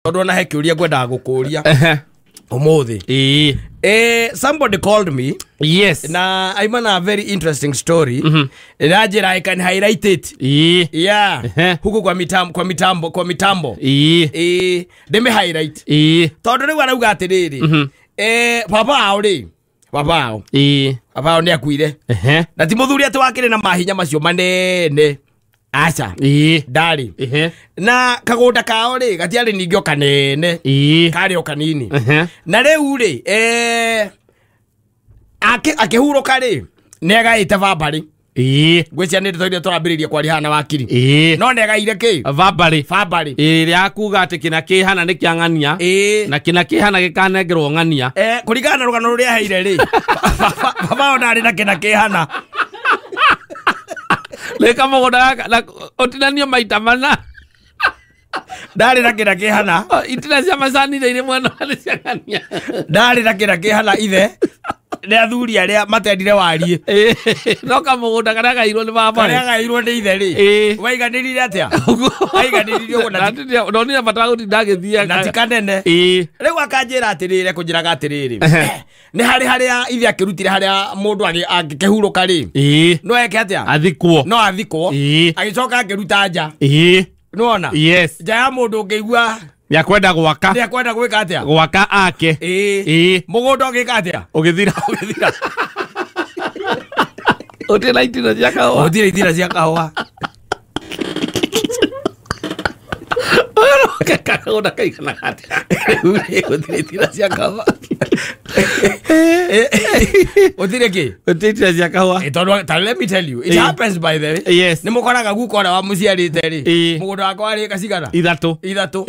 Tondu ona he kiuria ngwendaga gukuria umuthi. Somebody called me. Yes. Na aima na very interesting story. Nanjira I can highlight it. Yeah. Huku kwa mitambo, kwa mitambo, kwa mitambo. Ndime highlight. Tondu riu arauga atiriri. Baba ao ri. Baba ao. Baba ao ni akuire. Na ti muthuri ati wakire na mahinya macio manene. Aca. Ndari. Na kagunda kao ri gatiarĩ ningĩ o kanene. Karĩ o kanini. Na rĩu rĩ akĩhurũka rĩ nĩ agaĩte bambarĩ. Ngwĩciria nĩ ndeto iria tũrambĩrĩria kwaria haha na wakiri. No nĩ agaire kĩ? Bambarĩ. Bambarĩ. Ĩrĩa akuga atĩ kĩna kĩhana nĩ kĩa ng'ania. Na kĩna kĩhana gĩkanengerwo ng'ania. Kũringana na rũgano rũrĩa aheire rĩ, baba ona arĩ na kĩna kĩhana. Leka mũgũnda na ũtinanio maita mana. Ndarĩ na kĩna kĩhana. Itina cia macani irĩ mwena wa cia ng'ania. Ndarĩ na kĩna kĩhana ithe. Nĩ athuri arĩa matendire wariĩ. No kamũgũnda karĩa gairwo nĩ baba. Karĩa gairwo nĩ ithe rĩ. Waiganĩrire atĩa? Waiganĩrire ũguo na ndonire bata wa gũtinda agĩthiĩ. Na ti kanene. Rĩu akanjĩra atĩrĩrĩ, kũnjĩraga atĩrĩrĩ. Nĩ harĩ harĩa ithe akĩrutire harĩa mũndũ angĩkĩhurũka rĩ. No eke atĩa? Athikwo. No athikwo. Agĩcoka akĩruta nja. Nĩwona? Yes. Nja ya mũndũ ũngĩigua nĩakwenda gwaka. Nĩakwenda gwĩka atĩa? Gwaka ake. Mũgũnda ũgĩka atĩa? Ũgĩthira. Ũgĩthira. Ũtirĩ na itina cia kahũa. Ũtirĩ itina cia kahũa. Kamũgũnda kaigana atĩa? Ũtirĩ itina cia kahũa. Ũtirĩ kĩ? Ũtirĩ itina cia kahũa. Tondũ ta let me tell you, it happens by the way. Yes. Nĩ mũkoraga guka ũrĩa wamũciarĩte rĩ. Mũgũnda wakwa warĩ ĩka cigana? Ithatũ. Ithatũ.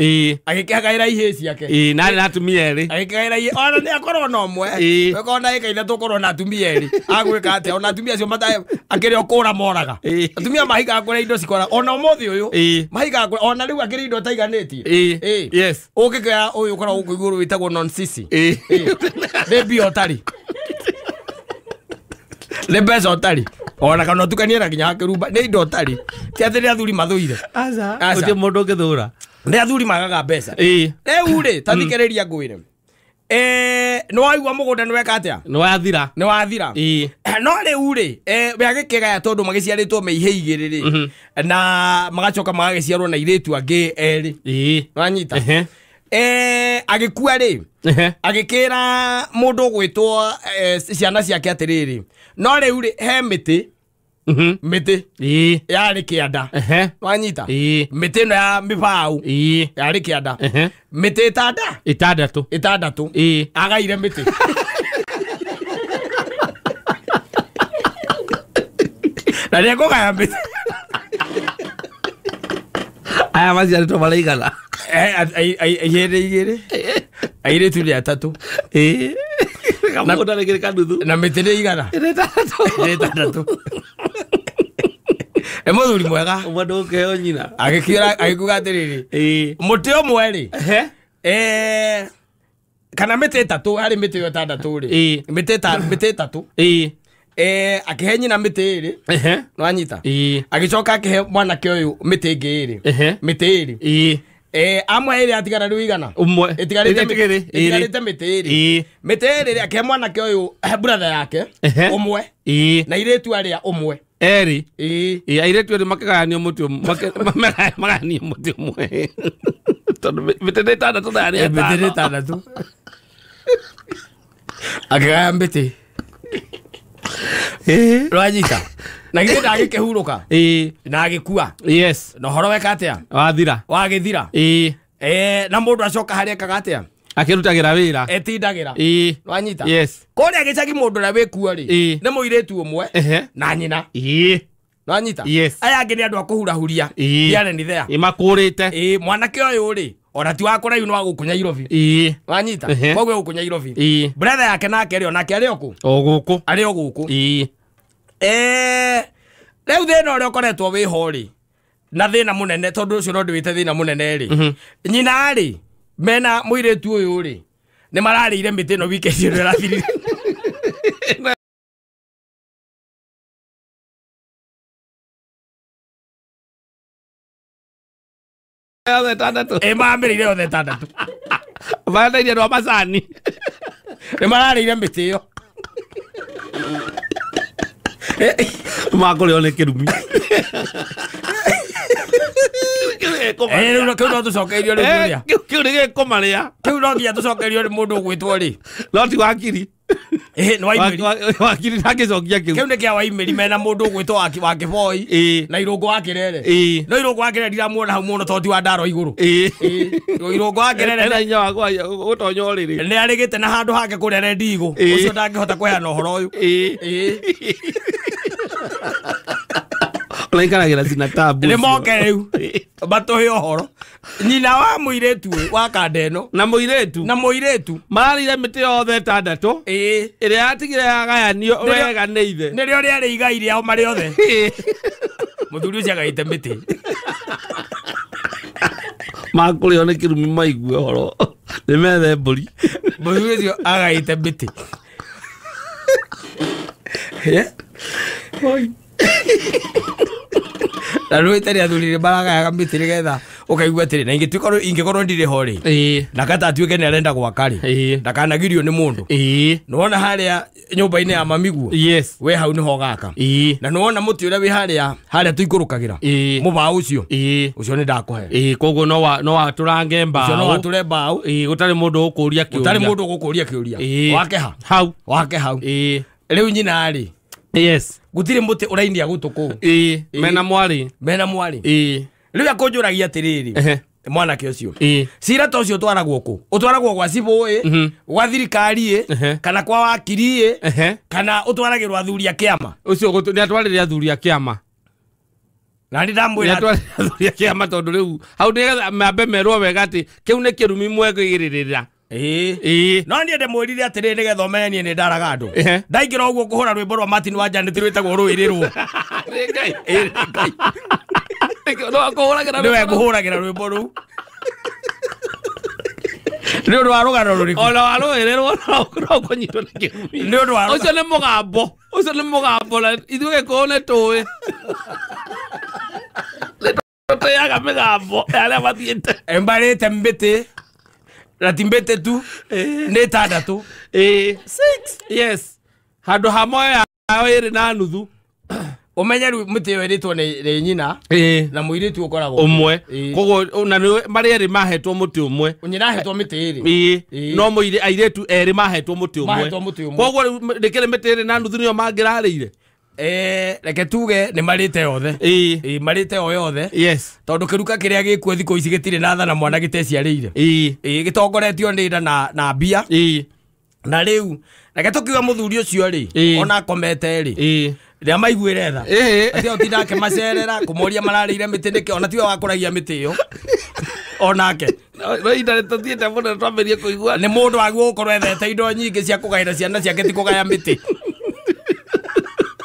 Agĩkĩhagaĩra ihĩĩ ciake. Na arĩ na atumia erĩ. Agĩkĩgaĩra ihĩĩ. Ona nĩ akorwo na ũmwe. Ũkorwo na ĩka ithatũ ũkorwo na atumia erĩ. Agwĩka atĩa? Ona atumia acio akĩrĩ o kũra moraga. Atumia mahigaga kũrĩa indo cikora. Ona ũmũthĩ ũyũ. Mahigaga kũrĩa. Ona rĩu akĩrĩ indo ataiganĩtie. Yes. Ũngĩkĩoya ũyũ ũkoragwo gũkũ igũrũ wĩtagwo non sisi. Nĩ mbia ũtarĩ. Nĩ mbeca ũtarĩ. Ona kana ũtukanie na nginya kĩrumba. Nĩ indo ũtarĩ. Ti atĩ nĩ athuri mathũire. Aca. Gũtirĩ mũndũ ũngĩthũra. Nĩ athuri magaga mbeca. Rĩu rĩ, ta thikĩrĩria ngwĩre. Nĩ waigua mũgũnda nĩ weka atĩa? Nĩ wathira. Nĩ wathira. No rĩu rĩ, we agĩkĩgaya tondũ magĩciarĩtwo me ihĩĩ igĩrĩ rĩ. Na magacoka magagĩciarwo na airĩtu angĩ erĩ. Nĩwanyita? Agĩkua rĩ, agĩkĩra mũndũ ũgwĩtwo ciana ciake atĩrĩrĩ. No rĩu rĩ, he mĩtĩ. Mĩtĩ. Yarĩ kĩanda. Wanyita? Mĩtĩ ĩno ya mĩbaũ. Yarĩ kĩanda. Mĩtĩ ĩtanda? Ĩtandatũ. Ĩtandatũ. Agaire mĩtĩ. Na nĩekũgaya mĩtĩ. Aya maciarĩtwo maraigana. Igĩrĩ igĩrĩ. Airĩtu nĩ atatũ. Kamũgũnda rĩngĩ nĩ kanuthu. Na mĩtĩ nĩ igana? Nĩ ĩtandatũ. Nĩ ĩtandatũ. Nĩ mũthuri mwega. Ũmwe ndũkĩheo nyina. Agĩkiuga agĩkiuga atĩrĩrĩ. Mũtĩ ũmwe rĩ. Kana mĩtĩ ĩtatũ harĩ mĩtĩ ĩyo ĩtandatũ rĩ. Mĩtĩ ĩtatũ. Akĩhe nyina mĩtĩ ĩrĩ. Nĩwanyita? Agĩcoka akĩhe mwanake ũyũ mĩtĩ ĩngĩ ĩrĩ. Mĩtĩ ĩrĩ. Amwe ĩrĩ atigara rĩu igana? Ũmwe. Ĩtigarĩte mĩtĩ ĩrĩ. Mĩtĩ ĩrĩ rĩ akĩhe mwanake ũyũ brother yake ũmwe. Na airĩtu arĩa ũmwe. Erĩ. Airĩtu erĩ makĩgayanio mũtĩ magayanio mũtĩ ũmwe. Tondũ mĩtĩ nĩ ĩtandatũ na yarĩ Mĩtĩ nĩ ĩtandatũ. Akĩgaya mĩtĩ. Nĩwanyita? Na githĩ ndagĩkĩhurũka? Na agĩkua. Yes. Na ũhoro weka atĩa? Wathira. Wagĩthira. Na mũndũ acoka harĩa ekaga atĩa? Akĩrutagĩra wĩra. Etindagĩra. Nĩwanyita? Yes. Kũrĩa gĩcagi mũndũ ũrĩa wĩkuo rĩ, nĩ mũirĩtu ũmwe na nyina. Nĩwanyita? Yes. Aya angĩ nĩ andũ a kũhurahuria. Here and there. Makũrĩte. Mwanake ũyũ rĩ, ona ti wa kũraihu nĩ wa gũkũ Nairobi. Nĩwanyita? Koguo gũkũ Nairobi. Brother yake nake rĩ, onake arĩ o kũ? O gũkũ. Arĩ o gũkũ. Rĩu thĩna ũrĩa ũkoretwo wĩho rĩ, na thĩna mũnene tondũ ũcio no ndĩwĩte thĩna mũnene rĩ. Nyina rĩ, mena mũirĩtu ũyũ rĩ, nĩ mararĩire mĩtĩ ĩno weekend ĩno ĩrathirire. Othe 6. Mamĩrĩire yothe 6. Mararĩire rwa macani. Nĩ mararĩire mĩtĩ ĩyo. Makũrĩo nĩ kĩrumi. Rĩu kĩu no tũcokeirio rĩu ũrĩa. Kĩu nĩ gĩkũmarĩa. Kĩu no nginya tũcokerio nĩ mũndũ ũgwĩtwo rĩ. No ti wakiri. Nĩ Waimĩri. Wakiri ndangĩcokia kĩu. Kĩu nĩ kĩa Waimĩri mena mũndũ ũgwĩtwo wa Kĩboi na Irũngũ wa Kĩrere. No Irũngũ wa Kĩrere ndiramuona hau mũno tondũ ti wa ndaro igũrũ. Irũngũ wa Kĩrere ena hinya wa gũtonya ũrĩrĩ. Nĩ arĩgĩte na handũ hake kũrĩa Rendigo. Ũcio ndangĩhota kũheana ũhoro ũyũ. Ũraikaragĩra cina tabu. Nĩ moke rĩu matũhe ũhoro. Nyina wa mũirĩtu wa kanda ĩno na mũirĩtu na mũirĩtu mararĩire mĩtĩ yothe 6. Ĩrĩa yatigire yagayanio wega nĩ ithe. Nĩrĩo rĩarĩ igai rĩao marĩ othe. Mũthuri ũcio agaĩte mĩtĩ. Makũrĩo nĩ kĩrumi maigue ũhoro. Nĩ methe mbũri. Mũthuri ũcio agaĩte mĩtĩ. Na rĩu ĩtarĩ athuri maragayaga mĩtĩ nĩgetha ũkaigua atĩrĩ na ingĩkorwo ndirĩ ho rĩ na kata atuĩke nĩ arenda gwaka rĩ ndakanagirio nĩ mũndũ. Nĩwona harĩa nyũmba-inĩ ya mamiguo. Yes. We hau nĩho gaka. Na nĩwona mũtĩ ũrĩa wĩ harĩa tũikũrũkagĩra mũbaũ ũcio. Ũcio nĩ ndakũhe. Koguo no watũrange mbaũ. Ũcio no watũre mbaũ. Gũtarĩ mũndũ ũkũria kĩũria. Gũtarĩ mũndũ ũgũkũria kĩũria. Wake ha? Hau. Wake hau. Rĩu nyina rĩ. Yes. Gũtirĩ mũtĩ ũrainia gũtũ kũu. Mena mwarĩ. Mena mwarĩ. Rĩu akũnjũragia atĩrĩrĩ mwanake ũcio. Cira ta ũcio ũtwaragwo kũ? Ũtwaragwo gwa cibũ ĩ, gwa thirikari ĩ, kana kwa wakiri ĩ, kana ũtwaragĩrwo athuri a kĩama. Ũcio nĩ atwarĩre athuri a kĩama. Na nĩ ndamwĩra nĩ atwarĩre athuri a kĩama tondũ rĩu hau nĩgetha mambe merwo wega atĩ kĩu nĩ kĩrumi mwekũigĩrĩrĩra. No niĩ ndĩmwĩrire atĩrĩrĩ nĩgetha ũmenye niĩ nĩ ndaraga andũ. Ndaingĩra ũguo kũhũra rwĩmbo rwa Martin wa Janet rwĩtagwo Rũĩrĩrwo. Nĩ Ngai. Nĩwe ngũhũragĩra rwĩmbo rũu. Nĩ ũndũ wa rũgano rũrĩkũ? Ona wa rũĩrĩrwo no kũnyitwo nĩ kĩrumi. Nĩ ũndũ wa ũcio nĩ mũgambo. Ũcio nĩ mũgambo na ithuĩ Gĩkũyũ nĩ tũĩ. Nĩ tũteaga mĩgambo ya arĩa mathiĩte. Mbarĩte mbĩtĩ. Na ti mbĩtĩ tu nĩ 6. 6. Yes. Handũ ha moyo yao 2.5. Ũmenye rĩu mĩtĩ ĩyo ĩrĩtwo nĩ nyina na mũirĩtu ũkoragwo ũmwe. Koguo na nĩ marĩ erĩ mahetwo mũtĩ ũmwe. Nyina ahetwo mĩtĩ 2. No mũirĩ airĩtu erĩ mahetwo mũtĩ ũmwe. Koguo rĩu nĩkĩrĩ mĩtĩ 2.5 nĩyo mangĩrarĩire. Reke tuge nĩ marĩte yothe. Marĩte o yothe. Yes. Tondũ kĩruka kĩrĩa gĩkuo thikũ ici gĩtirĩ na tha na mwana gĩteciarĩire. Gĩtongoretio nĩ nda na mbia. Na rĩu reke tũkiuga mũthuri ũcio rĩ ona akomete rĩ rĩa maiguĩre tha. Atĩ ũtinda akĩmacerera kũmoria mararĩire mĩtĩ nĩkĩ ona tiwe wakũragia mĩtĩ ĩyo. Onake. No ihinda rĩtũthiĩte mũno twambĩrĩrie kũigua. Nĩ mũndũ wagĩrĩirwo gũkorwo ethete indo nyingĩ cia kũgaĩra ciana ciake ti kũgaya mĩtĩ.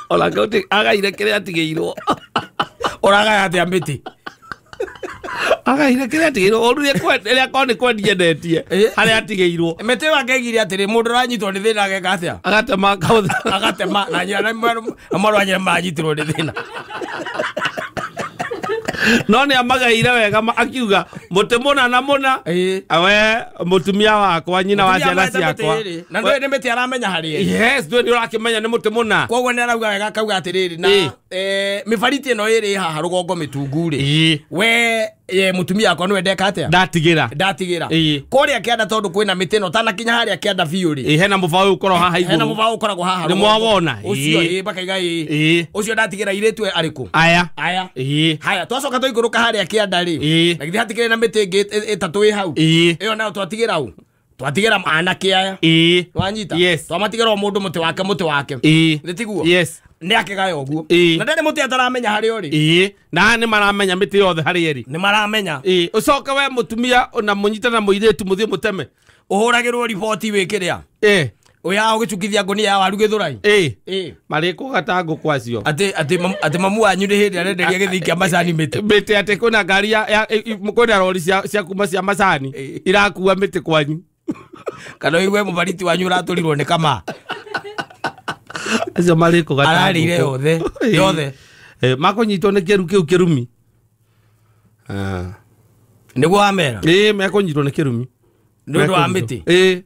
Ona kauti agaire kĩrĩa atigĩirwo. Ũragaya atĩa mĩtĩ? Agaire kĩrĩa atigĩirwo. Ũru rĩrĩa akorwo nĩ kwendia endetie harĩa atigĩirwo. Mĩtĩ ĩyo angeigire atĩrĩ mũndũ ũranyitwo nĩ thĩna ageka atĩa? Agatema kaũthĩ. Agatema na nyina na mwarĩ wa nyina maranyitirwo nĩ thĩna. No nĩ amagaire wega akiuga mũtĩ mũna na mũna we mũtumia wakwa nyina wa ciana ciakwa. Na ndũĩ nĩ mĩtĩ aramenya harĩ ĩrĩ. Yes, ndũĩ nĩ ũrakĩmenya nĩ mũtĩ mũna. Koguo nĩ arauga wega akauga atĩrĩrĩ na mĩbariti ĩno ĩrĩ haha rũgongo mĩtungu rĩ. We ye mũtumia wakwa nĩwe ndeka atĩa? Ndatigĩra. Ndatigĩra. Kũrĩa kĩanda tondũ kwĩna mĩtĩ ĩno tanakinya harĩa kĩanda biũ rĩ. Hena mũbaũ ũkoragwo haha igũrũ. Hena mũbaũ ũkoragwo haha. Nĩ mwawona. Ũcio makaiga Ũcio ndatigĩra airĩtu arĩkũ? Aya. Aya. Haya twacoka twaikũrũka harĩa kĩanda rĩ. Na githĩ hatikĩrĩ na mĩtĩ ĩngĩ 3 ĩ hau. Ĩyo nayo twatigĩra ũ? Twatigĩra anake aya. Wanyita? Twamatigĩra o mũndũ mũtĩ wake mũtĩ wake. Nĩ tiguo? Yes. Nĩ akĩgaya ũguo. Na ndarĩ mũtĩ ataramenya harĩa ũrĩ. Na nĩ maramenya mĩtĩ yothe harĩa ĩrĩ. Nĩ maramenya. Ũcoke we mũtumia na mũnyite na mũirĩtu mũthiĩ mũteme. Ũhũragĩrwo riboti wĩ kĩrĩa. Ũya ũgĩcukithia ngũnia ya waru Gĩthũrai. Marĩkũgata ngũkũ acio. Atĩ mamu wanyu nĩ hĩndĩ arenderia gĩthii kĩa macani mĩtĩ. Mĩtĩ atĩ kwĩna ngari kwĩna rori cia kuma cia macani irakua mĩtĩ kwanyu. Kana ũigue mũbariti wanyu ũratũrirwo nĩ kama. Acio marĩkũgata. Ararĩire yothe. Yothe. Makũnyitwo nĩ kĩru kĩu kĩrumi. Nĩguo wamera? Ĩĩ, mekũnyitwo nĩ kĩrumi. Nĩ ũndũ wa mĩtĩ? Ĩĩ.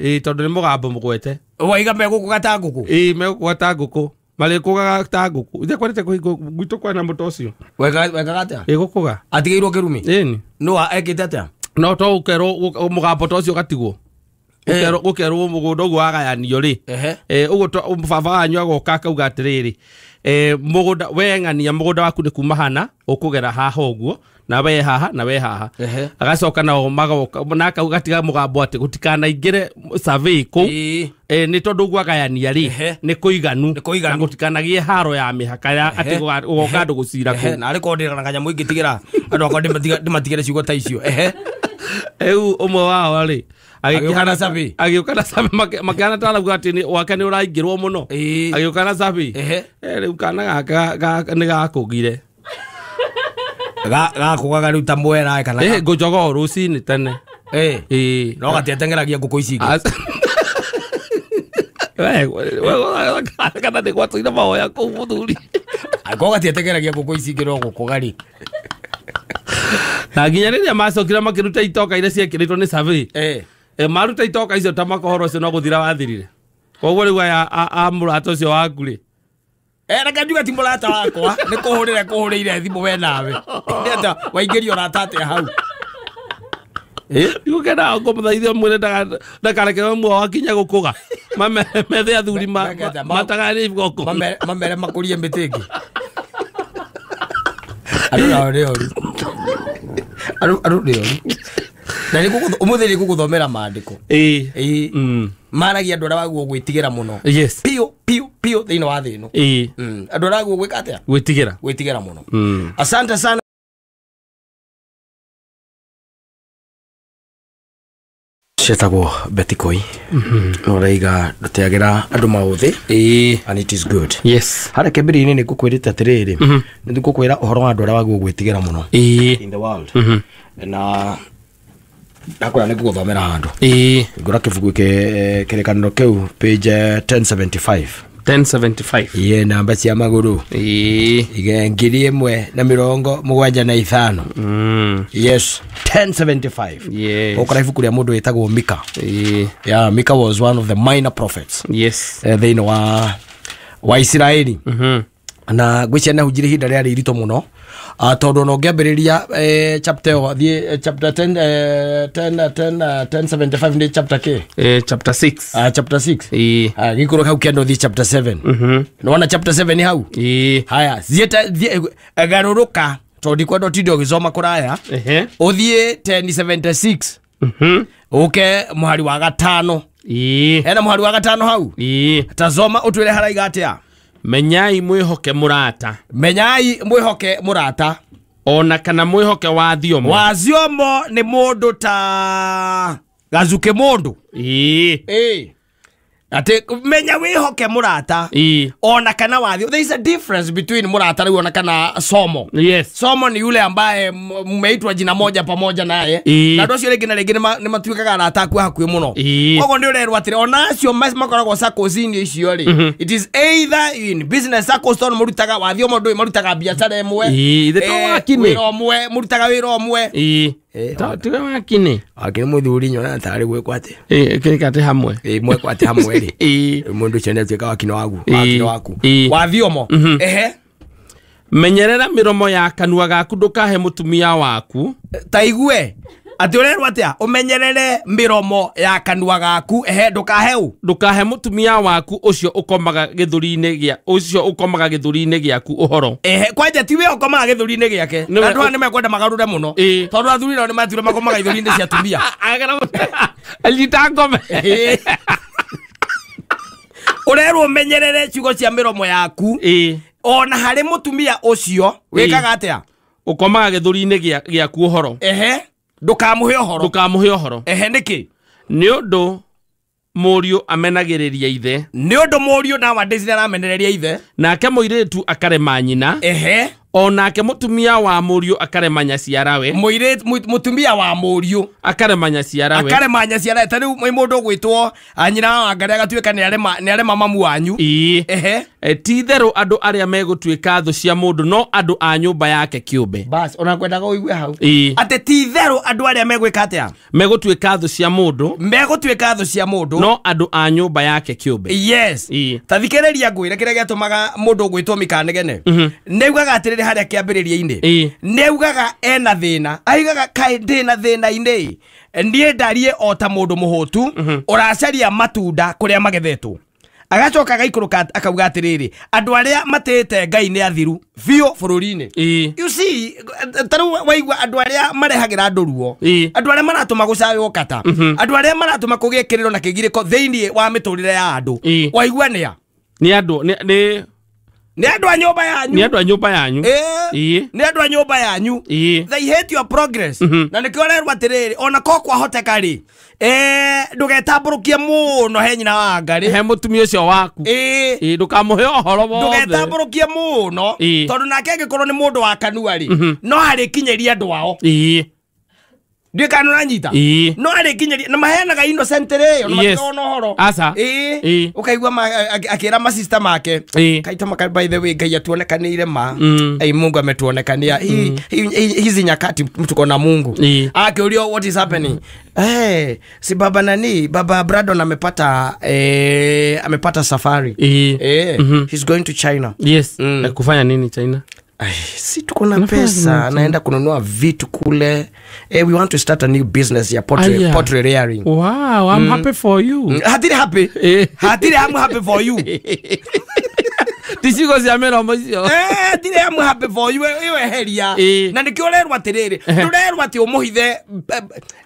Ĩĩ, tondũ nĩ mũgambo mũgwete. Waiga megũkũga ta ngũkũ? Ĩĩ, megũkũga ta ngũkũ. Marĩkũgaga ta ngũkũ. Ithe kwendete kũhingwo gwitũ kwena mũtĩ ũcio. Wekaga atĩa? Ĩgũkũga. Atigĩirwo kĩrumi? Ĩni. Nũ ekĩte atĩa? No to ũkerwo mũgambo ta ũcio ũgatigwo. Gũkerwo mũgũnda ũguo wagayanio rĩ. Ũguo baba wanyu agoka akauga atĩrĩrĩ, mũgũnda we ng'ania mũgũnda waku nĩ kuma hana ũkũgera haha ũguo na we haha na we haha. Agacoka nao magoka na akauga mũgambo atĩ gũtikanaingĩre survey kũu. Nĩ tondũ ũguo agayania rĩ nĩ kũiganu na gũtikanagĩe haro ya mĩhaka ya atĩ gũgoka andũ gũcira kũu. Na arĩ korwo ndĩra kanyamũ ingĩtigĩra andũ akwa ndĩmatigĩre ciugo ta icio. Rĩu ũmwe wao rĩ agĩũka na survey, agĩũka na survey makĩhana ta arauga atĩ wake nĩ ũraingĩrwo mũno. Agĩũka na survey. Rĩu kana gaka nĩ gakũgire. Gakũgaga rĩu ta mwera kana ngũjogoo rũcinĩ tene. No gatiateng'eragia ngũkũ ici ingĩ. Kana nĩ gwatũire mahoya kũu mũthuri. Angĩkorwo gatiateng'eragia ngũkũ ici ingĩ no gũkũga rĩ. Na nginya rĩrĩa macokire makĩruta itoka iria ciekĩrĩtwo nĩ survey. Maruta itoka icio ta makohoro ũcio no gũthira wathirire. Koguo rĩu aya a mũrata ũcio waku rĩ. Reke njuge ti mũrata wakwa, nĩ kũhũrĩra kũhũrĩire thimũ we nawe. Nĩ waingĩrio ũrata atĩa hau? Ndigũkena ngũmũthaithe mwĩre ndakareke muoyo wakinya gũkũga. Methe athuri matagane iboko. Mamere makũrie mĩtĩ ĩngĩ. Andũ nao nĩ oru. Andũ nĩ oru. Na ũmũthĩ nĩ ngũgũthomera maandĩko. Maragia andũ arĩa wagwo gwĩtigĩra mũno. Yes. Piũ piũ piũ thĩinĩ wa thĩ ĩno. Andũ arĩa wagwo gwĩka atĩa? Gwĩtigĩra. Gwĩtigĩra mũno. Asante sana. Ciĩtagwo Betty Koi. Ũraiga ndũteagĩra andũ maũthĩ. And it is good. Yes. Harĩa kĩambĩrĩria-inĩ nĩ ngũkwĩrĩte atĩrĩrĩ, nĩ ngũkwĩra ũhoro wa andũ arĩa wagwo gwĩtigĩra mũno. In the world. Na ndakwĩra nĩ ngũgũthomera handũ. Ngũra kĩbuku kĩrĩkanĩro kĩu page 1075. 1075. Iye namba cia magũrũ. Ige 1075. Yes, 1075. Yes. Ũkora ibuku rĩa mũndũ wĩtagwo Mika. Yeah, Mika was one of the minor prophets. Yes. Thĩinĩ wa Isiraeli. Na ngwĩciria nĩ ahunjire ihinda rĩarĩ iritũ mũno. Tondũ ona ũngĩambĩrĩria chapter thiĩ chapter 10 10 1075 nĩ chapter K? Chapter 6. Chapter 6. Gĩkũrũ hau kĩanda ũthiĩ chapter 7. Nĩwona chapter 7 hau? Haya, thiĩ garũrũka tondũ ndikwenda ũtinde ũgĩcoma kũraya. Ũthiĩ 1076. Ũke mũhari wa gatano. Hena mũhari wa gatano hau? Tazoma ũtwĩre haraiga atĩa? Menyai mwĩhoke mũrata. Menyai mwĩhoke mũrata. Ona kana mwĩhoke wa thiomo. Wa thiomo nĩ mũndũ ta gazuke mũndũ. Ati menya wĩhoke mũrata. Ona kana wa thiomo. There is a difference between mũrata rĩu ona kana somo. Yes. Somo ni yule ambaye mmeitwa jina moja pamoja naye. Na andũ acio rĩngĩ na rĩngĩ nĩ matuĩkaga arata aku hakuhĩ mũno. Koguo nĩ ũrerwo atĩrĩ ona acio makoragwo circles-inĩ icio rĩ. It is either in business circles tondũ mũrutaga wa thiomo ndũĩ marutaga biacara ĩmwe. Wĩra ũmwe, mũrutaga wĩra ũmwe. Tiwe wakini. Wakini mũthuri nyona tarĩ gwĩkwo atĩ. Kĩrĩka atĩ hamwe. Mwekwo atĩ hamwe rĩ. Mũndũ ũcio nĩ atuĩka wakini waku. Wakini waku. Wa thiomo. Menyerera mĩromo ya kanua gaku ndũkahe mũtumia waku. Ta igue. Atĩ ũrerwo atĩa? Ũmenyerere mĩromo ya kanua gaku. Ndũkahe ũ? Ndũkahe mũtumia waku ũcio ũkomaga gĩthũri-inĩ gĩa ũcio ũkomaga gĩthũri-inĩ gĩaku ũhoro. Kwanja ti we ũkomaga gĩthũri-inĩ gĩake. Andũ aya nĩmekwenda magarũre mũno. Tondũ athuri nao nĩmatirwo makomaga ithũri-inĩ cia atumia. Anyita ngome. Ũrerwo ũmenyerere ciugo cia mĩromo yaku. Ona harĩ mũtumia ũcio wĩkaga atĩa? Ũkomaga gĩthũri-inĩ gĩaku ũhoro. Ndũkamũhe ũhoro. Ndũkamũhe ũhoro. Nĩkĩ? Nĩ ũndũ mũriũ amenagĩrĩria ithe. Nĩ ũndũ mũriũ nowadays nĩ aramenereria ithe. Nake mũirĩtu akarema nyina. Onake mutumia wa mũriũ akarema nyaciarawe. Mutumia wa mũriũ akarema nyaciarawe. Akarema nyaciarawe. Ta rĩu mũndũ ũgwĩtwo nyina wa Ngarĩ agatuĩka nĩ arema mamu wanyu. Ehe. Ti itherũ andũ arĩa megũtuĩka thũ cia mũndũ no andũ a nyũmba yake kĩũmbe. Bas, ona kwendaga ũigue hau. Atĩ ti itherũ andũ arĩa megwĩka atĩa? Megũtuĩka thũ cia mũndũ. Megũtuĩka thũ cia mũndũ no andũ a nyũmba yake kĩũmbe. Yes. Ta thikĩrĩria ngwĩre kĩrĩa gĩatũmaga mũndũ ũgwĩtwo Mikanegene. Nĩaugaga atĩrĩrĩ harĩa kĩambĩrĩria-inĩ. Nĩaugaga ena thĩna. Aigaga kaĩ ndĩna thĩna-inĩ. Niĩ ndarie o ta mũndũ mũhũtu ũracaria matunda kũrĩa magethetwo. Agacoka agaikũrũka akauga atĩrĩrĩ andũ arĩa matĩĩte Ngai nĩ athiru biũ bũrũri-inĩ. You see, ta rĩu waigua andũ arĩa marehagĩra andũ ruo, andũ arĩa maratũma gũcaywo kata, andũ arĩa maratũma kũgĩe kĩrĩro na kĩgirĩko thĩinĩ wa mĩtũrĩre ya andũ. Waigua nĩa? Nĩ andũ nĩ andũ a nyũmba yanyu. Nĩ andũ a nyũmba yanyu. Nĩ andũ a nyũmba yanyu. They hate your progress. Na nĩkĩo ũrerwo atĩrĩrĩ ona ko kwahoteka rĩ ndũgetambũrũkie mũno he nyina wa Ngarĩ. He mũtumia ũcio waku. Ndũkamũhe ũhoro wothe. Ndũgetambũrũkie mũno tondũ nake angĩkorwo nĩ mũndũ wa kanua rĩ no arĩkinyĩria andũ ao. Ndiũĩ kana ũranyita. No arĩkinyĩria na maheanaga innocent rĩ ona matirona ũhoro. Aca. Ũkaigua akĩra masista make kaita maka by the way Ngai atuonekanĩire ma. Ai Mungu ametuonekania. Hizi nyakati tuko na Mungu. Akiulio what is happening? Si baba nani baba Brandon amepata amepata safari. He's going to China. Yes. Kufanya nini China? Ay, si tuko na pesa, anaenda kununua vitu kule. We want to start a new business ya pottery rearing. Wow, I'm happy for you. Hatiri happy. Hatiri I'm happy for you. Ticigo cia mĩromo icio. Hatiri I'm happy for you. Iwe heria. Na nikĩo ũrerwo atĩrĩrĩ, ndũrerwo atĩ ũmũhithe,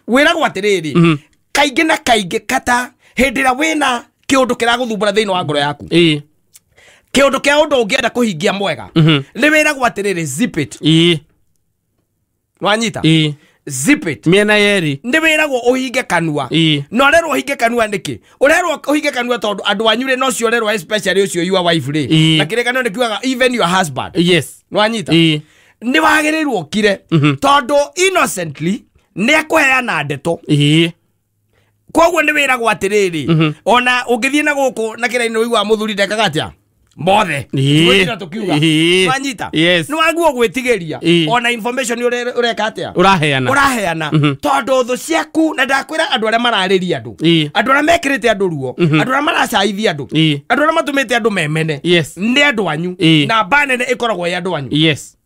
wĩragwo atĩrĩrĩ. Kaingĩ na kaingĩ kata hĩndĩ ĩrĩa wĩna kĩũndũ kĩragũthumbũra thĩinĩ wa ngoro yaku. Kĩũndũ kĩa ũndũ ũngĩenda kũhingia mwega. Nĩ wĩragwo atĩrĩrĩ zip it. Wanyita? Zip it. Mĩena yerĩ. Nĩ wĩragwo ũhinge kanua. Na ũrerwo ũhinge kanua nĩkĩ? Ũrerwo ũhinge kanua tondũ andũ anyu rĩ no cio ũrerwo especially ũcio your wife rĩ. Na kĩrĩkanĩro nĩ kiugaga even your husband. Yes. Wanyita? Nĩ wagĩrĩirwo ũkire tondũ innocently nĩ ekũheana ndeto. Koguo nĩ wĩragwo atĩrĩrĩ ona ũngĩthiĩ na gũkũ na kĩrainĩ ũiguaga mũthuri ndekaga atĩa? Mothe. Twĩra tukiuga. Wanyita? Yes. Nĩ waguo gwĩtigĩria ona information ũreka atĩa? Ũraheana. Ũraheana. Tondũ thũ ciaku na ndakwĩra andũ arĩa mararĩria andũ. Andũ arĩa mekĩrĩte andũ ruo. Andũ arĩa maracaithia andũ. Andũ arĩa matũmĩte andũ memene. Yes. Nĩ andũ anyu. Na mba nene ĩkoragwo ĩ andũ anyu. Yes.